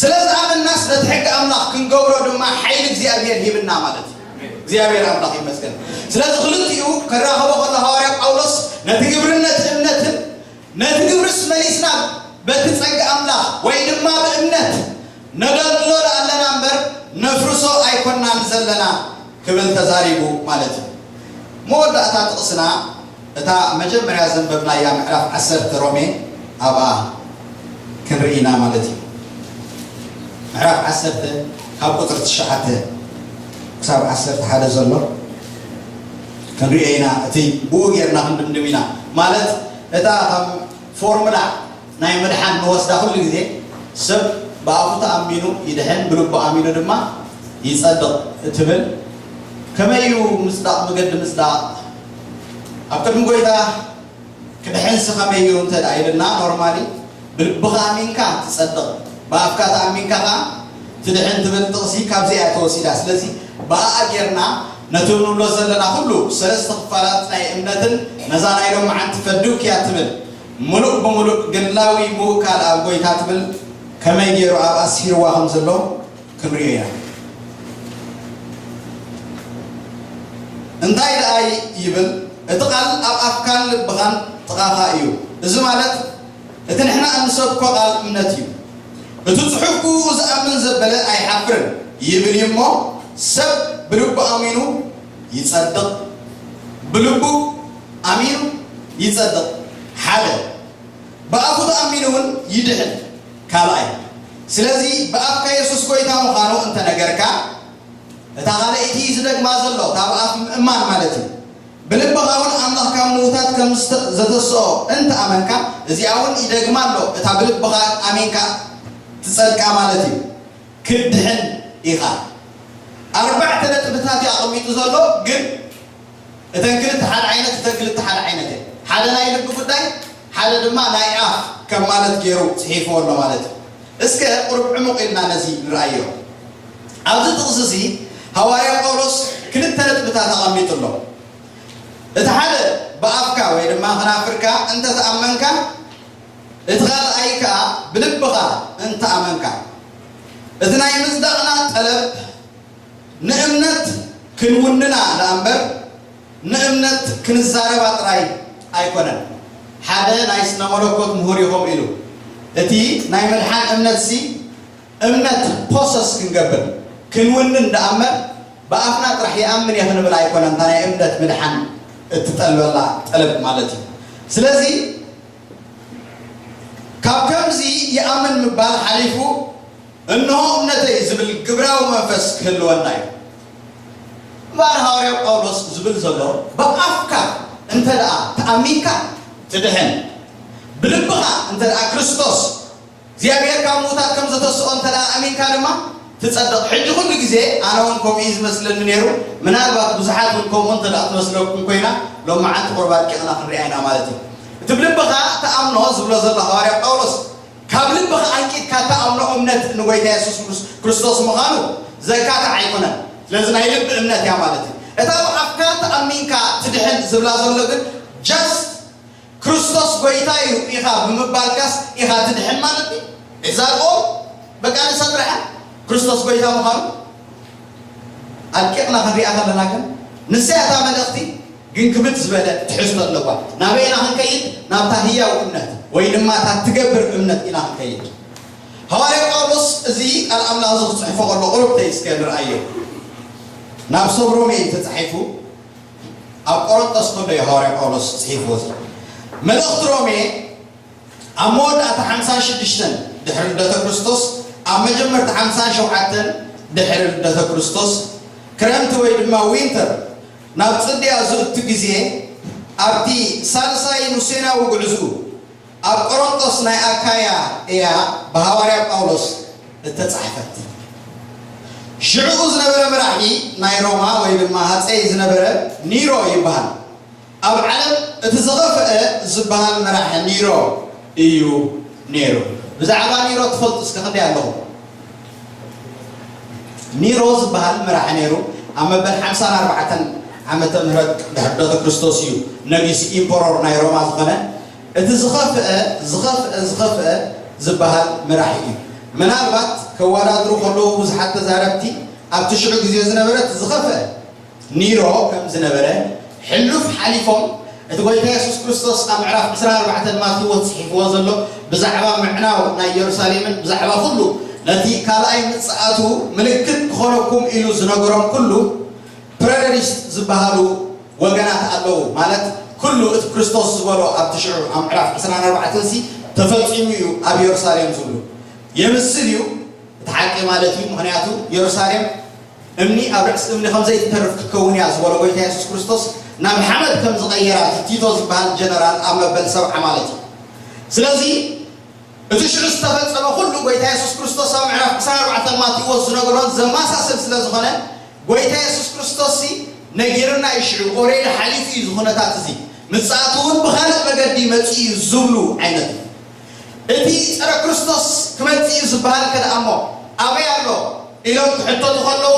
ስለ ዝኣመንናስ ነቲ ሕጊ ኣምላኽ ክንገብሮ ድማ ሓይሊ እግዚኣብሔር ሂብና ማለት እዩ። እግዚኣብሔር ኣምላኽ ይመስገን። ስለዚ ክልቲኡ ከራኸቦ ከሎ ሃዋርያ ጳውሎስ ነቲ ግብርን ነቲ እምነትን ነቲ ግብርስ መሊስና በቲ ጸጋ ኣምላኽ ወይ ድማ ብእምነት ነደልድሎ ኣለና እምበር ነፍርሶ ኣይኮናን ዘለና ክብል ተዛሪቡ ማለት እዩ። መወዳእታ ጥቕስና እታ መጀመርያ ዘንበብናያ ምዕራፍ ዓሰርተ ሮሜ ኣብኣ ክንርኢ ኢና ማለት እዩ። ምዕራፍ ዓሰርተ ካብ ቁጽሪ ትሽዓተ ክሳብ ዓሰርተ ሓደ ዘሎ ክንሪኦ ኢና። እቲ ብኡ ጌርና ክንድምድም ኢና ማለት እታ ከም ፎርሙላ ናይ ምድሓን ንወስዳ ኩሉ ግዜ ሰብ ብኣፉ ተኣሚኑ ይድሕን፣ ብልቡ ኣሚኑ ድማ ይጸድቕ እትብል ከመይ እዩ ምጽዳቕ፣ መገዲ ምጽዳቕ ኣብ ቅድሚ ጎይታ ክድሕንሲ ከመይ እዩ እንተ ደኣ ኢልና፣ ኖርማሊ ብልብኻ ኣሚንካ ትጸድቕ፣ ብኣፍካ ተኣሚንካ ኸኣ ትድሕን ትብል ጥቕሲ ካብዚኣ እያ ተወሲዳ። ስለዚ ብኣኣ ጌርና ነቲ ንብሎ ዘለና ኩሉ ሰለስተ ክፋላት ናይ እምነትን ነዛ ናይ ሎምዓንቲ ፈድውክያ ትብል ምሉእ ብምሉእ ግላዊ ምውካል ኣብ ጎይታ ትብል ከመይ ገይሩ ኣብ ኣስፊርዋ ከም ዘሎ ክንሪኦ ኢና። እንታይ ደኣ ይብል? እቲ ቃል ኣብ ኣፍካን ልብኻን ጥቓኻ እዩ። እዚ ማለት እቲ ንሕና እንሰብኮ ቃል እምነት እዩ። እቲ ጽሑፍ ብኡ ዝኣምን ዘበለ ኣይሓፍርን ይብል እዩ እሞ፣ ሰብ ብልቡ ኣሚኑ ይጸድቕ፣ ብልቡ ኣሚኑ ይጸድቕ። ሓደ ብኣፉ ተኣሚኑ እውን ይድሕን። ካልኣይ፣ ስለዚ ብኣፍካ የሱስ ጎይታ ምዃኑ እንተነገርካ፣ እታ ካልኣይቲ ዝደግማ ዘሎ እታ ብኣፍ ምእማን ማለት እዩ። ብልብኻ እውን ኣምላኽ ካብ ምዉታት ከም ዝተ- ዘተስኦ እንተኣመንካ፣ እዚኣ እውን ይደግማ ኣሎ፣ እታ ብልብኻ ኣሚንካ ትጸድቃ ማለት እዩ። ክትድሕን ኢኻ። ኣርባዕተ ነጥብታት እዩ ኣቐሚጡ ዘሎ፣ ግን እተን ክልተ ሓደ ዓይነት፣ እተን ክልተ ሓደ ዓይነት እየን። ሓደ ናይ ልቢ ጉዳይ፣ ሓደ ድማ ናይ ኣፍ ከም ማለት ገይሩ ጽሒፍዎ ኣሎ ማለት እዩ። እስከ ቁሩብ ዕሙቕ ኢልና ነዚ ንርኣዮ። ኣብዚ ጥቕሲ እዚ ሃዋርያ ጳውሎስ ክልተ ነጥብታት ኣቐሚጡ ኣሎ። እቲ ሓደ ብኣፍካ ወይ ድማ ከናፍርካ እንተ ተኣመንካ፣ እቲ ካልኣይ ከኣ ብልብኻ እንተ ኣመንካ። እቲ ናይ ምጽዳቕና ጠለብ ንእምነት ክንውንና ደኣ እምበር ንእምነት ክንዛረባ ጥራይ ኣይኮነን። ሓደ ናይ ስነ መለኮት ምሁር እዩ ከምኡ ኢሉ፣ እቲ ናይ ምድሓን እምነትሲ እምነት ፖሰስ ክንገብር ክንውንን ደኣ እምበር ብኣፍና ጥራሕ ይኣምን እየ ክንብል ኣይኮነን። እታ ናይ እምነት ምድሓን እትጠልበላ ጠለብ ማለት እዩ። ስለዚ ካብ ከምዚ ይኣምን ምባል ሓሊፉ እንሆ እምነተይ ዝብል ግብራዊ መንፈስ ክህልወና እዩ። እምበኣር ሃዋርያ ጳውሎስ ዝብል ዘሎ ብኣፍካ እንተ ደኣ ተኣሚንካ ትድሕን፣ ብልብኻ እንተ ደኣ ክርስቶስ እግዚኣብሔር ካብ ምዉታት ከም ዘተስኦ እንተ ደኣ ኣሚንካ ድማ ትጸድቕ። ሕጂ ኩሉ ግዜ ኣነ እውን ከምኡ እዩ ዝመስለኒ ነይሩ። ምናልባት ብዙሓት እውን ከምኡ እንተ ደኣ ትመስለኩም ኮይና፣ ሎማዓንቲ ቁሩብ ኣድቂቕና ክንሪኣ ኢና ማለት እዩ። እቲ ብልብኻ ተኣምኖ ዝብሎ ዘሎ ሃዋርያ ጳውሎስ፣ ካብ ልብኻ ኣንቂድካ ተኣምኖ እምነት ንጎይታ የሱስ ክርስ- ክርስቶስ ምዃኑ ዘካትዕ ኣይኮነን። ስለዚ ናይ ልቢ እምነት እያ ማለት እዩ። እታ ብኣፍካ ተኣሚንካ ትድሕን ዝብላ ዘሎ ግን just ክርስቶስ ጎይታ እዩ ኢኻ ብምባልካስ ኢኻ ትድሕን ማለት እዩ። Is that all? በቃ ንሳ ጥራሕ ክርስቶስ ጎይታ ምዃኑ ኣድቂቕና ክንሪኣ ከለና ግን ንሳ እያ እታ መልእኽቲ ግን ክብድ ዝበለ ትሕዝቶ ኣለዋ። ናበይ ኢና ክንከይድ? ናብታ ህያው እምነት ወይ ድማ እታ ትገብር እምነት ኢና ክንከይድ። ሃዋርያ ጳውሎስ እዚ ቃል ኣምላኽ እዚ ክጽሕፎ ከሎ ቁሩብ ተይ እስከ ንርኣዮ። ናብ ሰብ ሮሜ እዩ ተጻሒፉ። ኣብ ቆሮንቶስ ከሎ እዩ ሃዋርያ ጳውሎስ ጽሒፍዎ እዚ። መልእኽቲ ሮሜ ኣብ መወዳእታ ሓምሳን ሽዱሽተን ድሕሪ ልደተ ክርስቶስ፣ ኣብ መጀመርታ ሓምሳን ሸውዓተን ድሕሪ ልደተ ክርስቶስ፣ ክረምቲ ወይ ድማ ዊንተር ናብ ጽድያ ዝእቱ ግዜ፣ ኣብቲ ሳልሳይ ንሴናዊ ጉዕዝኡ ኣብ ቆሮንቶስ ናይ ኣካያ እያ ብሃዋርያ ጳውሎስ እተጻሕፈት። ሽዕኡ ዝነበረ መራሒ ናይ ሮማ ወይ ድማ ሃጸይ ዝነበረ ኒሮ ይበሃል። ኣብ ዓለም እቲ ዝኸፍአ ዝበሃል መራሒ ኒሮ እዩ ነይሩ። ብዛዕባ ኒሮ ትፈልጡ እስከ ክንደይ ኣለኹም? ኒሮ ዝበሃል መራሒ ነይሩ። ኣብ መበል ሓምሳን ኣርባዕተን ዓመተ ምህረት ድሕሪ ልደተ ክርስቶስ እዩ ነጊሱ ኢምፐሮር ናይ ሮማ ዝኾነ። እቲ ዝኸፍአ ዝኸፍአ ዝኸፍአ ዝበሃል መራሒ እዩ። ምናልባት ከወዳድሩ ከለዉ ብዙሓት ተዛረብቲ ኣብቲ ሽዑ ግዜ ዝነበረ እቲ ዝኸፍአ ኒሮ ከም ዝነበረ ሕሉፍ ሓሊፎም፣ እቲ ጎይታ የሱስ ክርስቶስ ኣብ ምዕራፍ ዕስራን ኣርባዕተን ማቴዎስ ጽሒፍዎ ዘሎ ብዛዕባ ምዕናው ናይ ኢየሩሳሌምን ብዛዕባ ኩሉ ነቲ ካልኣይ ምጽኣቱ ምልክት ክኾነኩም ኢሉ ዝነገሮም ኩሉ ፕረደሪስት ዝበሃሉ ወገናት ኣለዉ። ማለት ኩሉ እቲ ክርስቶስ ዝበሎ ኣብቲ ሽዑ ኣብ ምዕራፍ ዕስራን ኣርባዕተን ሲ ተፈጺሙ እዩ ኣብ ኢየሩሳሌም ዝብሉ የምስል እዩ። እቲ ሓቂ ማለት እዩ። ምኽንያቱ ኢየሩሳሌም እምኒ ኣብ ርእሲ እምኒ ከም ዘይትተርፍ ክትከውን እያ ዝበሎ ጎይታ የሱስ ክርስቶስ ናብ ሓመድ ከም ዝቐየራ እቲ ቲቶ ዝበሃል ጀነራል ኣብ መበል ሰብዓ ማለት እዩ። ስለዚ እቲ ሽዑ ዝተፈጸመ ኩሉ ጎይታ የሱስ ክርስቶስ ኣብ ምዕራፍ ዕስራን ኣርባዕተን ማቴዎስ ዝነገሮን ዘመሳስል ስለ ዝኾነ ጎይታ የሱስ ክርስቶስ ሲ ነጊርና እዩ። ሽዑ ኦሬዲ ሓሊፉ እዩ። ዝኹነታት እዚ ምጽኣቱ እውን ብኻልእ መገዲ መጺኡ እዩ ዝብሉ ዓይነት እዩ። እቲ ጸረ ክርስቶስ ክመጽእ እዩ ዝበሃል ከ ደኣ እሞ ኣበይ ኣሎ ኢሎም ክሕተቱ ከለዉ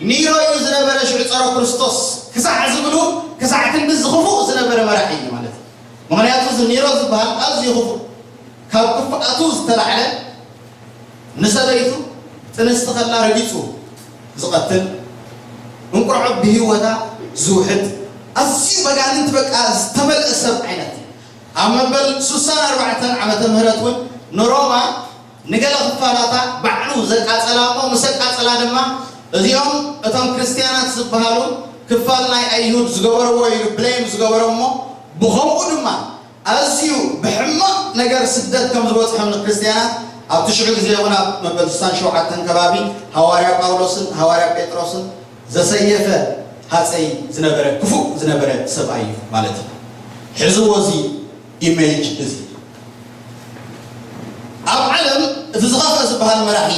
ኒሮ እዩ ዝነበረ ሽዑ ጸረ ክርስቶስ ክሳዕ ዝብሉ ክሳዕ ክንዲ ዝኽፉእ ዝነበረ መራሒ እዩ ማለት እዩ። ምኽንያቱ እዚ ኒሮ ዝበሃል ኣዝዩ ክፉእ ካብ ክፍኣቱ ዝተላዕለ ንሰበይቱ ጥንስቲ ከላ ረጊጹ ዝቐትል እንቁርዖ ብህይወታ ዝውሕጥ ኣዝዩ መጋንንቲ በቃ ዝተመልአ ሰብ ዓይነት እዩ። ኣብ መበል ሱሳን ኣርባዕተን ዓመተ ምህረት እውን ንሮማ ንገለ ክፋላታ ባዕሉ ዘቃጸላ እሞ ምስ ኣቃጸላ ድማ እዚኦም እቶም ክርስትያናት ዝበሃሉ ክፋል ናይ ኣይሁድ ዝገበርዎ ኢሉ ብሌም ዝገበሮ እሞ ብኸምኡ ድማ ኣዝዩ ብሕማቕ ነገር ስደት ከም ዝበጽሖም ንክርስትያናት ኣብቲ ሽዑ ግዜ እውን ኣብ መበል ስሳን ሸውዓተን ከባቢ ሃዋርያ ጳውሎስን ሃዋርያ ጴጥሮስን ዘሰየፈ ሃጸይ ዝነበረ ክፉእ ዝነበረ ሰብኣይ እዩ ማለት እዩ። ሕዝዎ እዚ ኢሜጅ እዚ ኣብ ዓለም እቲ ዝኸፍአ ዝበሃል መራሒ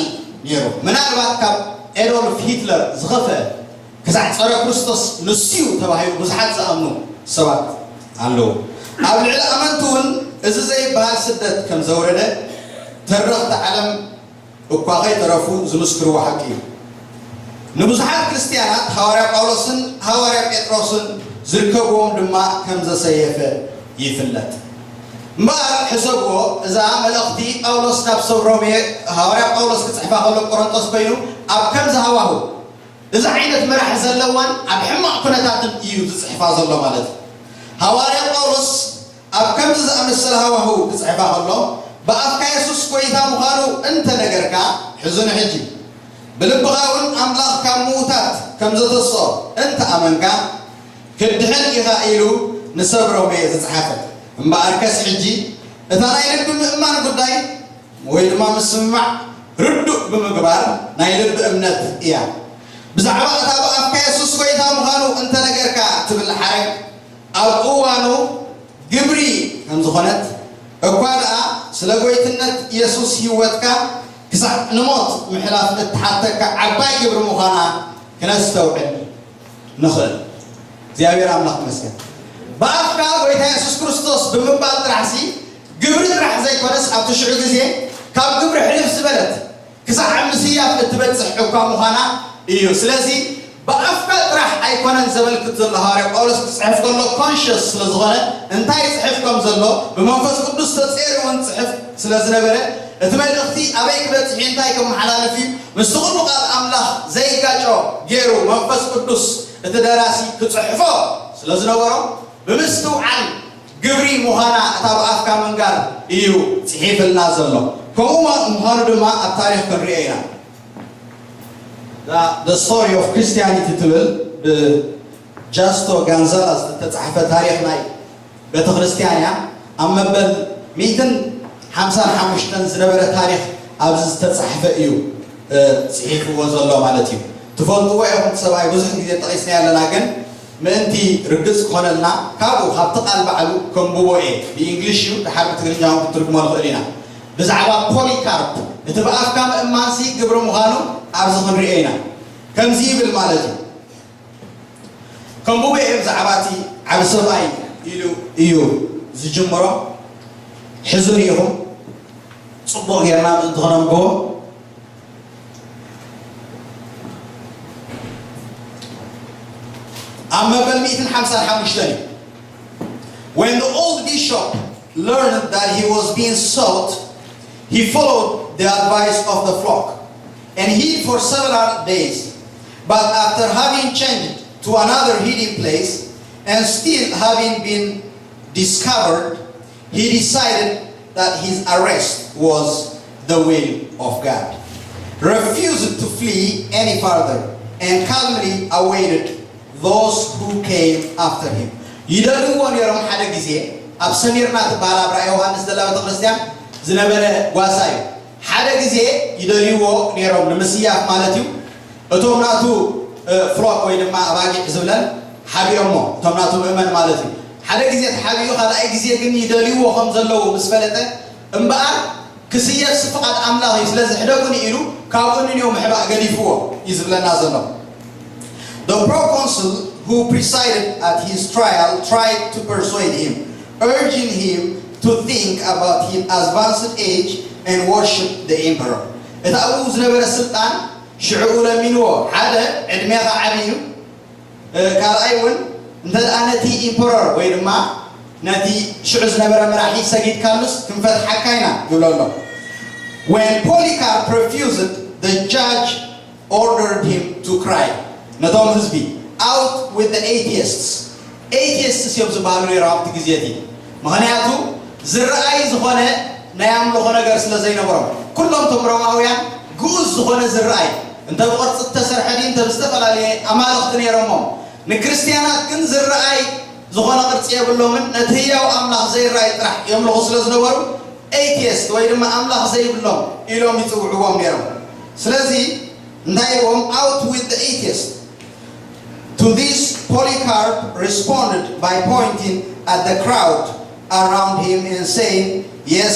ነይሩ። ምናልባት ካብ ኤዶልፍ ሂትለር ዝኸፍአ ክሳዕ ጸረ ክርስቶስ ንሱ እዩ ተባሂሉ ብዙሓት ዝኣምኑ ሰባት ኣለዉ። ኣብ ልዕሊ ኣመንቲ እውን እዚ ዘይበሃል ስደት ከም ዘውረደ ተረኽቲ ዓለም እኳ ከይተረፉ ዝምስክርዎ ሓቂ እዩ። ንብዙሓት ክርስትያናት ሃዋርያ ጳውሎስን ሃዋርያ ጴጥሮስን ዝርከብዎም ድማ ከም ዘሰየፈ ይፍለጥ። እምበኣር ሕሰብዎ፣ እዛ መልእኽቲ ጳውሎስ ናብ ሰብ ሮሜ፣ ሃዋርያ ጳውሎስ ክጽሕፋ ከሎ ቆሮንጦስ ኮይኑ ኣብ ከምዚ ሃዋሁ እዚ ዓይነት መራሕ ዘለዋን ኣብ ሕማቕ ኩነታትን እዩ ዝጽሕፋ ዘሎ ማለት እዩ። ሃዋርያ ጳውሎስ ኣብ ከምዚ ዝኣመሰለ ሃዋህው ክጽሕፋ ከሎ፣ ብኣፍካ የሱስ ጐይታ ምዃኑ እንተ ነገርካ፣ ሕዙ ንሕጂ፣ ብልብኻ እውን ኣምላኽ ካብ ምዉታት ከም ዘተስኦ እንተ ኣመንካ፣ ክትድሕን ኢኻ ኢሉ ንሰብ ሮሜ ዝጸሓፈ። እምበኣርከስ ሕጂ እታ ናይ ልቢ ምእማን ጉዳይ ወይ ድማ ምስምማዕ ርዱእ ብምግባር ናይ ልቢ እምነት እያ። ብዛዕባ እታ ብኣፍካ የሱስ ጐይታ ምዃኑ እንተነገርካ እትብል ሓረግ ኣብ እዋኑ ግብሪ ከም ዝኾነት እኳ ደኣ ስለ ጐይትነት የሱስ ህይወትካ ክሳዕ ንሞት ምሕላፍ እትሓተካ ዓባይ ግብሪ ምዃና ክነስተውዕል ንኽእል። እግዚኣብሔር ኣምላኽ ይመስገን። ብኣፍካ ጐይታ የሱስ ክርስቶስ ብምባል ጥራሕሲ ግብሪ ጥራሕ ዘይኮነስ ኣብቲ ሽዑ ግዜ ካብ ግብሪ ሕልፍ ዝበለት ክሳዕ ኣብ ምስያፍ እትበጽሕ እኳ ምዃና እዩ። ስለዚ ብኣፍካ ጥራሕ ኣይኮነን ዘመልክት ዘሎ ሃዋርያ ጳውሎስ ክጽሕፍ ከሎ ኮንሽስ ስለ ዝኾነ እንታይ ይጽሕፍ ከም ዘሎ ብመንፈስ ቅዱስ ተጸይሩ እውን ጽሕፍ ስለ ዝነበረ እቲ መልእኽቲ ኣበይ ክበጽሕ እዩ እንታይ ከመሓላልፍ እዩ ምስቲ ኩሉ ቃል ኣምላኽ ዘይጋጮ ገይሩ መንፈስ ቅዱስ እቲ ደራሲ ክጽሕፎ ስለ ዝነበሮ ብምስትውዓል ግብሪ ምዃና እታ ብኣፍካ ምንጋር እዩ ጽሒፍልና ዘሎ። ከምኡ ምዃኑ ድማ ኣብ ታሪኽ ክንሪኦ ኢና። The Story of Christianity ትብል ብጃስቶ ጋንዛላስ ዝተጻሕፈ ታሪኽ ናይ ቤተ ክርስቲያን እያ። ኣብ መበል ሚእትን ሓምሳን ሓሙሽተን ዝነበረ ታሪኽ ኣብዚ ዝተጻሕፈ እዩ ጽሒፍዎ ዘሎ ማለት እዩ። ትፈልጥዎ ኢኹም ሰብኣይ ብዙሕ ግዜ ጠቒስና ኣለና ግን ምእንቲ ርግጽ ክኾነልና ካብኡ ካብቲ ቃል ባዕሉ ከንብቦ እየ። ብእንግሊሽ እዩ ድሓር ብትግርኛ እውን ክትርጉሞ ንኽእል ኢና። ብዛዕባ ፖሊካርፕ እቲ ብኣፍካ ምእማንሲ ግብሪ ምዃኑ ኣብዚ ክንሪኦ ኢና። ከምዚ ይብል ማለት እዩ። ከንብቦ እየ ብዛዕባ እቲ ዓቢ ሰብኣይ ኢሉ እዩ ዝጅምሮ። ሕዙኒ ኢኹም ጽቡቕ ጌርና ምእንቲ ክነንብቦ ኣብ መበል ሚእትን ሓምሳን ሓሙሽተን እዩ። When the old bishop learned that he was being sought, he followed the advice of the flock and hid for several days. But after having changed to another hiding place and still having been discovered, he decided that his arrest was the will of God, refused to flee any further, and calmly awaited those who came after him. ይደልዎ ነይሮም ሓደ ግዜ ኣብ ሰሚርና ትበሃል ኣብራ ዮሃንስ ዘላ ቤተ ክርስቲያን ዝነበረ ጓሳ እዩ። ሓደ ግዜ ይደልዎ ነይሮም ንምስያፍ ማለት እዩ። እቶም ናቱ ፍሎክ ወይ ድማ ኣባጊዕ ዝብለን ሓቢኦሞ እቶም ናቱ ምእመን ማለት እዩ። ሓደ ግዜ ተሓቢኡ ካልኣይ ግዜ ግን ይደልዎ ከም ዘለዉ ምስ ፈለጠ እምበኣር ክስየፍሲ ፍቓድ ኣምላኽ እዩ፣ ስለዚ ሕደጉኒ ኢሉ ካብኡ ንንዮ ምሕባእ ገዲፍዎ እዩ ዝብለና ዘሎ። The proconsul who presided at his trial tried to persuade him, urging him to think about his advanced age and worship the emperor. እቲ ኣብኡ ዝነበረ ስልጣን ሽዕኡ ለሚንዎ ሓደ ዕድሜኻ ዓብዪ እዩ ካልኣይ እውን እንተ ደኣ ነቲ ኢምፐረር ወይ ድማ ነቲ ሽዑ ዝነበረ መራሒ ሰጊድካሉስ ክንፈትሓካ ኢና ይብሎ ኣሎ። When Polycarp refused, the judge ordered him to cry ነቶም ህዝቢ out with the atheists. Atheists እዮም ዝበሃሉ ነይሮም ኣብቲ ግዜ እቲ ምኽንያቱ ዝረኣይ ዝኾነ ናይ ኣምልኾ ነገር ስለ ዘይነበሮም ኩሎም እቶም ሮማውያን ግኡዝ ዝኾነ ዝረኣይ እንተ ብቕርጺ እተሰርሐ ድዩ እንተ ብዝተፈላለየ ኣማልኽቲ ነይሮሞም ንክርስትያናት ግን ዝረኣይ ዝኾነ ቅርጺ የብሎምን ነቲ ህያው ኣምላኽ ዘይረኣይ ጥራሕ የምልኹ ስለ ዝነበሩ atheist ወይ ድማ ኣምላኽ ዘይብሎም ኢሎም ይጽውዕዎም ነይሮም። ስለዚ እንታይ ኢልዎም? Out with the atheist. To this, Polycarp responded by pointing at the crowd around him and saying, "Yes,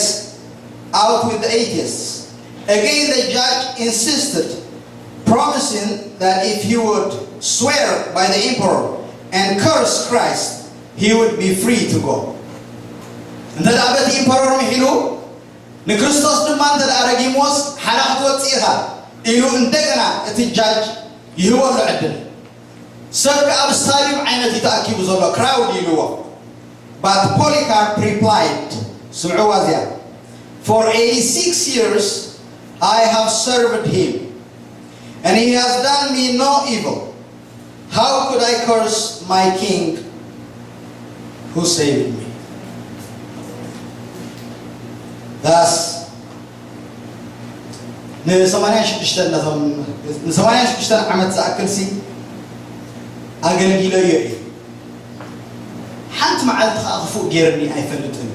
out with the atheists." Again, the judge insisted, promising that if he would swear by the emperor and curse Christ, he would be free to go. እንተ ደኣ በቲ ኢምፐረር ምሒሉ ንክርስቶስ ድማ እንተ ደኣ ረጊምዎስ ሓራ ክትወጽእ ኢኻ ኢሉ እንደገና እቲ ጃጅ ይህበሉ ዕድል። ሰብ ከኣ ኣብ ስታድዩም ዓይነት እዩ ተኣኪቡ ዘሎ፣ ክራውድ ኢልዎ። But Polycarp replied, ስምዕዋ እዚኣ, "For eighty-six years I have served him, and he has done me no evil. How could I curse my king who saved me?" Thus, ን86 ነቶም ን86 ዓመት ዝኣክል ሲ ኣገልጊለዮ እዩ። ሓንቲ መዓልቲ ከዓ ክፉእ ገይርኒ ኣይፈልጥን።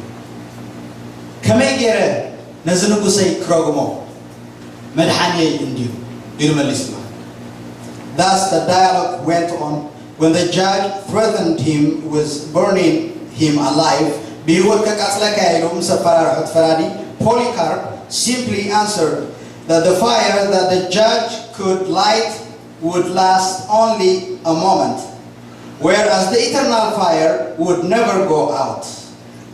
ከመይ ገይረ ነዚ ንጉሰይ ክረግሞ? መድሓንየይ እንድዩ ኢሉ መሊሱላ። Thus the dialogue went on. When the judge threatened him with burning him alive, ብህይወት ከቃጽለካ ኢሉ ምስ ኣፈራርሖ እቲ ፈራዲ፣ Polycarp simply answered that the fire that the judge could light would last only a moment, whereas the eternal fire would never go out.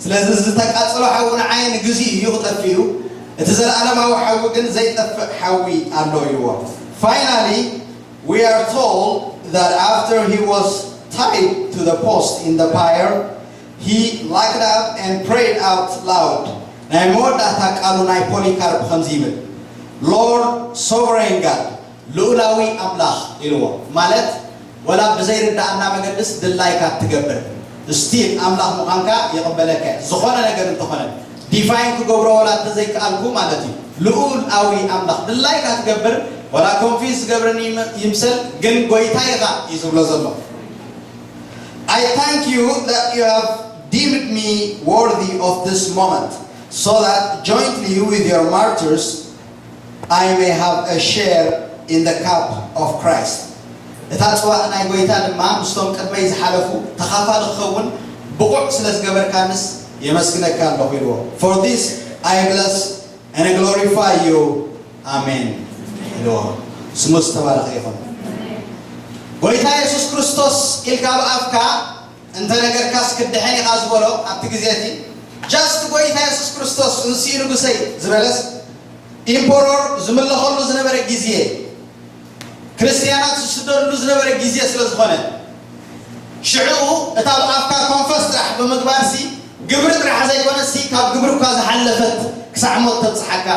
ስለዚ ዝተቃጸሎ ሓዊ ንዓይ ንግዜኡ እዩ ክጠፍእ እዩ፣ እቲ ዘለኣለማዊ ሓዊ ግን ዘይጠፍእ ሓዊ ኣሎ ኢልዎ። Finally, we are told that after he was tied to the post in the pyre, he locked up and prayed out loud. ናይ መወዳእታ ቃሉ ናይ ፖሊካርፕ ከምዚ ይብል፣ Lord, sovereign God, ልኡላዊ ኣምላኽ ኢልዎ። ማለት ወላ ብዘይርዳኣና መገድስ ድላይካ ትገብር፣ ስቲል ኣምላኽ ምዃንካ ይቕበለካ። ዝኾነ ነገር እንተኾነ ዲፋይን ክገብሮ ወላ እንተዘይከኣልኩ ማለት እዩ። ልኡላዊ ኣምላኽ ድላይካ ትገብር፣ ወላ ኮንፊዝ ዝገብረኒ ይም- ይምሰል፣ ግን ጎይታ ኢኻ እዩ ዝብሎ ዘሎ። I thank you that you have deemed me worthy of this moment, so that jointly with your martyrs I may have a share in the cup of Christ. እታ ጽዋእ ናይ ጎይታ ድማ ምስቶም ቅድመይ ዝሓለፉ ተኻፋሊ ክኸውን ብቑዕ ስለ ዝገበርካንስ የመስግነካ ኣለኹ ኢልዎ። For this I bless and glorify you. ኣሜን ኢልዎ። ስሙ ዝተባረኸ ይኹን። ጎይታ የሱስ ክርስቶስ ኢልካ ብኣፍካ እንተ ነገርካስ ክድሕን ኢኻ ዝበሎ ኣብቲ ግዜ እቲ ጃስት ጎይታ የሱስ ክርስቶስ ንሱ ንጉሰይ ዝበለስ ኢምፖሮር ዝምለኸሉ ዝነበረ ግዜ ክርስትያናት ዝስደድሉ ዝነበረ ግዜ ስለ ዝኾነ ሽዑ እታ ብኣፍካ ኮንፈስ ጥራሕ ብምግባርሲ ግብሪ ጥራሕ ዘይኮነሲ ካብ ግብሪ እኳ ዝሓለፈት ክሳዕ ሞት ተብፅሓካ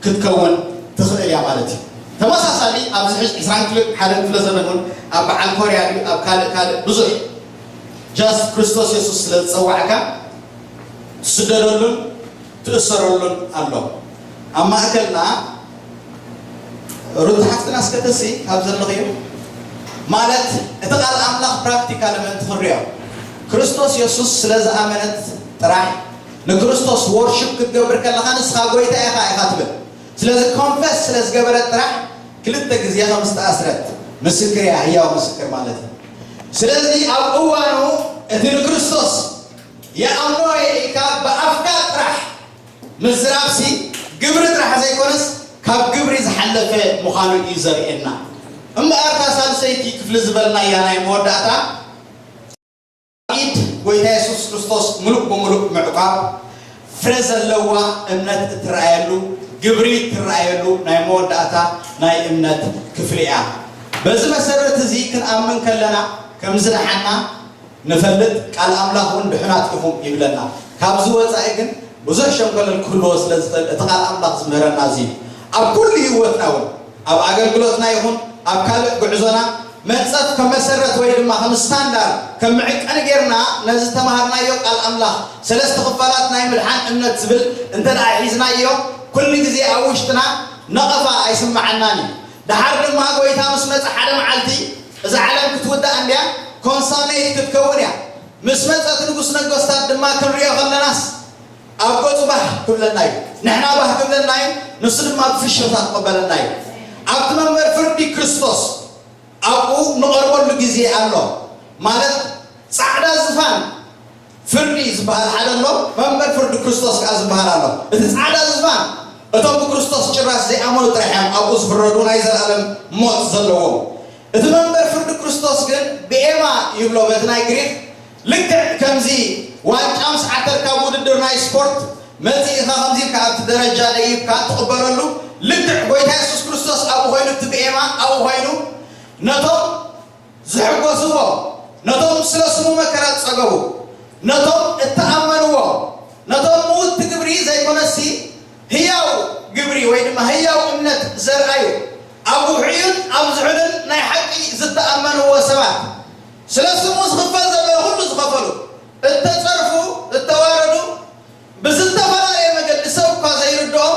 ክትከውን ትኽእል እያ ማለት እዩ። ተመሳሳሊ ኣብዚ ሕዚ ዕስራን ክፍለ ሓደን ክፍለ ዘመን እውን ኣብ በዓል ኮርያ ድዩ ኣብ ካልእ ካልእ ብዙሕ ጃስት ክርስቶስ የሱስ ስለ ዝፀዋዕካ ትስደደሉን ትእሰረሉን ኣሎ። ኣብ ማእከልና ሩታ ሓፍትና እስከ ተሲ ካብ ዘለኽዮ ማለት እቲ ቃል ኣምላኽ ፕራክቲካል ምእንቲ ክንሪኦ ክርስቶስ የሱስ ስለ ዝኣመነት ጥራሕ ንክርስቶስ ዎርሽፕ ክትገብር ከለኻ ንስኻ ጎይታ ኢኻ ኢኻ ትብል። ስለዚ ኮንፈስ ስለ ዝገበረት ጥራሕ ክልተ ግዜ ከም ዝተኣስረት ምስክር እያ፣ ህያው ምስክር ማለት እዩ። ስለዚ ኣብ እዋኑ እቲ ንክርስቶስ የኣምኖ እየ ኢልካ ብኣፍካ ጥራሕ ምዝራብሲ ግብሪ ጥራሕ ዘይኮነስ ካብ ግብሪ ዝሓለፈ ምዃኑ እዩ ዘርእየና። እምበኣር እታ ሳልሰይቲ ክፍሊ ዝበልናያ ናይ መወዳእታ ኢድ ጎይታ የሱስ ክርስቶስ ምሉእ ብምሉእ ምዕቋብ ፍረ ዘለዋ እምነት እትረኣየሉ ግብሪ እትረኣየሉ ናይ መወዳእታ ናይ እምነት ክፍሊ እያ። በዚ መሰረት እዚ ክንኣምን ከለና ከም ዝደሓና ንፈልጥ፣ ቃል ኣምላኽ እውን ድሑናት ኢኹም ይብለና። ካብዚ ወጻኢ ግን ብዙሕ ሸንኮለል ክህልዎ ስለ ዝኽእል እቲ ቃል ኣምላኽ ዝምህረና እዚ እዩ። ኣብ ኩሉ ህይወትና እውን ኣብ ኣገልግሎትና ይኹን ኣብ ካልእ ጉዕዞና መንጸፍ ከም መሰረት ወይ ድማ ከም ስታንዳርድ ከም መዕቀኒ ጌርና ነዚ ዝተማሃርናዮ ቃል ኣምላኽ ሰለስተ ክፋላት ናይ ምድሓን እምነት ዝብል እንተ ደኣ ሒዝናዮ ኩሉ ግዜ ኣብ ውሽጥና ነቐፋ ኣይስምዓናን እዩ። ደሓር ድማ ጎይታ ምስ መጸ ሓደ መዓልቲ እዛ ዓለም ክትውዳእ እንድያ ኮንሳሜት ክትከውን እያ። ምስ መጸ እቲ ንጉስ ነገስታት ድማ ክንሪኦ ከለናስ ኣብ ገጹ ባህ ክብለና እዩ። ንሕና ባህ ክብለና እዩ፣ ንሱ ድማ ብፍሽኽታ ክቕበለና እዩ። ኣብቲ መንበር ፍርዲ ክርስቶስ ኣብኡ ንቐርበሉ ግዜ ኣሎ። ማለት ጻዕዳ ዝፋን ፍርዲ ዝበሃል ሓደ ኣሎ፣ መንበር ፍርዲ ክርስቶስ ከኣ ዝበሃል ኣሎ። እቲ ጻዕዳ ዝፋን እቶም ብክርስቶስ ጭራሽ ዘይኣመኑ ጥራሕ እዮም ኣብኡ ዝፍረዱ ናይ ዘለኣለም ሞት ዘለዎም። እቲ መንበር ፍርዲ ክርስቶስ ግን ብኤማ ይብሎ በቲ ናይ ግሪክ፣ ልክዕ ከምዚ ዋንጫ ምስ ዓተርካ ኣብ ውድድር ናይ ስፖርት መጺእኻ ከምዚ ኢልካ ኣብቲ ደረጃ ደይብካ ትቕበለሉ፣ ልክዕ ጎይታ የሱስ ክርስቶስ ኣብኡ ኮይኑ፣ እቲ ብኤማ ኣብኡ ኮይኑ ነቶም ዝሕጎስዎ፣ ነቶም ስለ ስሙ መከራ ዝጸገቡ፣ ነቶም እተኣመንዎ፣ ነቶም ምውቲ ግብሪ ዘይኮነሲ ህያው ግብሪ ወይ ድማ ህያው እምነት ዘርኣዩ፣ ኣብ ውሑዩን ኣብ ዝሑልን ናይ ሓቂ ዝተኣመንዎ ሰባት፣ ስለ ስሙ ዝኽፈል ዘሎ ኩሉ ዝኸፈሉ፣ እተጸርፉ፣ እተዋረዱ፣ ብዝተፈላለየ መገዲ ሰብ እኳ ዘይርድኦም፣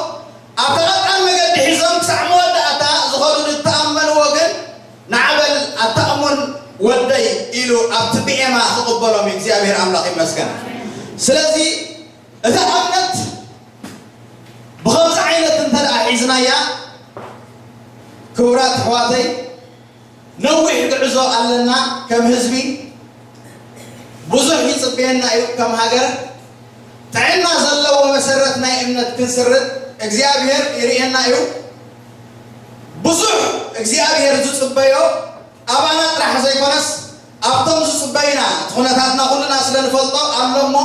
ኣብታ ቀጣን መገዲ ሒዞም ክሳዕ መወዳእታ ዝኸዱ ዝተኣመንዎ ግን፣ ንዓበል ኣታ እሙን ወደይ ኢሉ ኣብቲ ብኤማ ክቕበሎም እዩ። እግዚኣብሔር ኣምላኽ ይመስገን። ስለዚ እታ እምነት ብኸምዚ ዓይነት እንተ ደኣ ሒዝናያ፣ ክቡራት ኣሕዋተይ፣ ነዊሕ ጉዕዞ ኣለና። ከም ህዝቢ ብዙሕ ይጽበየና እዩ። ከም ሃገር ጥዕና ዘለዎ መሰረት ናይ እምነት ክንስርት እግዚኣብሔር ይርእየና እዩ። ብዙሕ እግዚኣብሔር ዝጽበዮ ኣባና ጥራሕ ዘይኮነስ ኣብቶም ዝጽበዩና፣ እቲ ኩነታትና ኩልና ስለ ንፈልጦ ኣሎ እሞ፣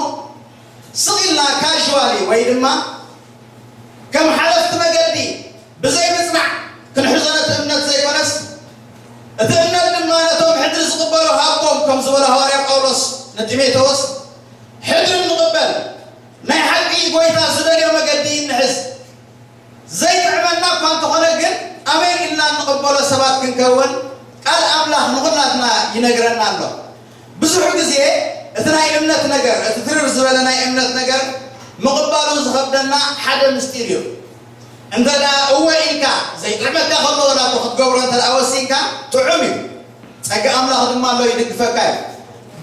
ስቕ ኢልና ካዥዋሊ ወይ ድማ ከም ሓለፍቲ መገዲ ብዘይ ምጽናዕ ክንሕዞ ነቲ እምነት ዘይኮነስ፣ እቲ እምነት ድማ ነቶም ሕድሪ ዝቕበሉ ሃቦም፣ ከም ዝበሎ ሃዋርያ ጳውሎስ ንጢሞቴዎስ፣ ሕድሪ ንቕበል፣ ናይ ሓቂ ጎይታ ዝደልዮ መገዲ ንሕዝ። ዘይጥዕመና እኳ እንተኾነ ግን፣ ኣሜን ኢልና እንቕበሎ ሰባት ክንከውን ቃል ኣምላኽ ንኹላትና ይነግረና ኣሎ። ብዙሕ ግዜ እቲ ናይ እምነት ነገር፣ እቲ ትርር ዝበለ ናይ እምነት ነገር ምቕባሉ ዝኸብደና ሓደ ምስጢር እዩ። እንተ ደኣ እወ ኢልካ፣ ዘይጥዕመካ ከሎ ወላ እኮ ክትገብሮ እንተ ደኣ ወሲንካ፣ ጥዑም እዩ። ጸጋ ኣምላኽ ድማ ኣሎ፣ ይድግፈካ እዩ።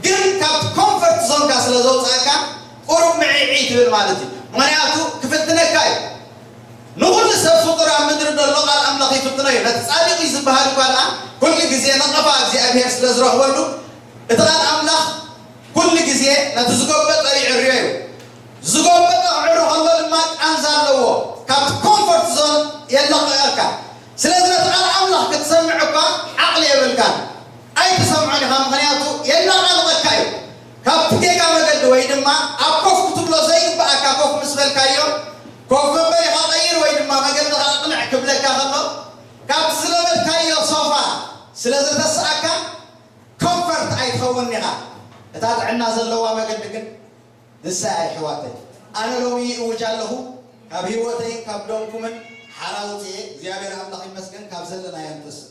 ግን ካብቲ ኮምፈርት ዞንካ ስለ ዘውጻእካ፣ ቁሩብ ምዒዒ ትብል ማለት እዩ። ምኽንያቱ ክፍትነካ እዩ። ንኹሉ ሰብ ፍጡር ኣብ ምድሪ ዘሎ ቃል ኣምላኽ ይፍትኖ እዩ። ነቲ ጻድቕ እዩ ዝበሃል እኳ ደኣ፣ ኩሉ ግዜ ነቐፋ እግዚኣብሔር ስለ ዝረኽበሉ፣ እቲ ቃል ኣምላኽ ኩሉ ግዜ ነቲ ዝጎበጠ ይዕርዮ እዩ። ዝጎበጠ ክዕሪ ከሎ ድማ ቃንዛ ኣለዎ። ካብቲ ኮምፎርት ዞን የለቕቐካ። ስለዚ ነቲ ቃል ኣምላኽ ክትሰምዕ እኳ ዓቕሊ የብልካን። ኣይትሰምዖን ኢኻ፣ ምኽንያቱ የነቓንቐካ እዩ። ካብቲ ጌጋ መገዲ ወይ ድማ ኣብ ኮፍ ክትብሎ ዘይግብኣካ ኮፍ ምስ በልካዮ፣ ኮፍ መበሊኻ ቀይር ወይ ድማ መገድኻ ኣቕንዕ ክብለካ ከሎ፣ ካብቲ ዝለመድካዮ ሶፋ ስለ ዘተስኣካ፣ ኮምፈርት ኣይትኸውን ኢኻ። እታ ጥዕና ዘለዋ መገዲ ግን ንሳ እያ፣ ኣሕዋተይ። ኣነ ሎሚ ይእውጅ ኣለኹ፣ ካብ ህይወተይን ካብ ደምኩምን ሓራ ወፅየ፣ እግዚኣብሔር ኣምላኽ ይመስገን፣ ካብ ዘለናዮ ንተስእ።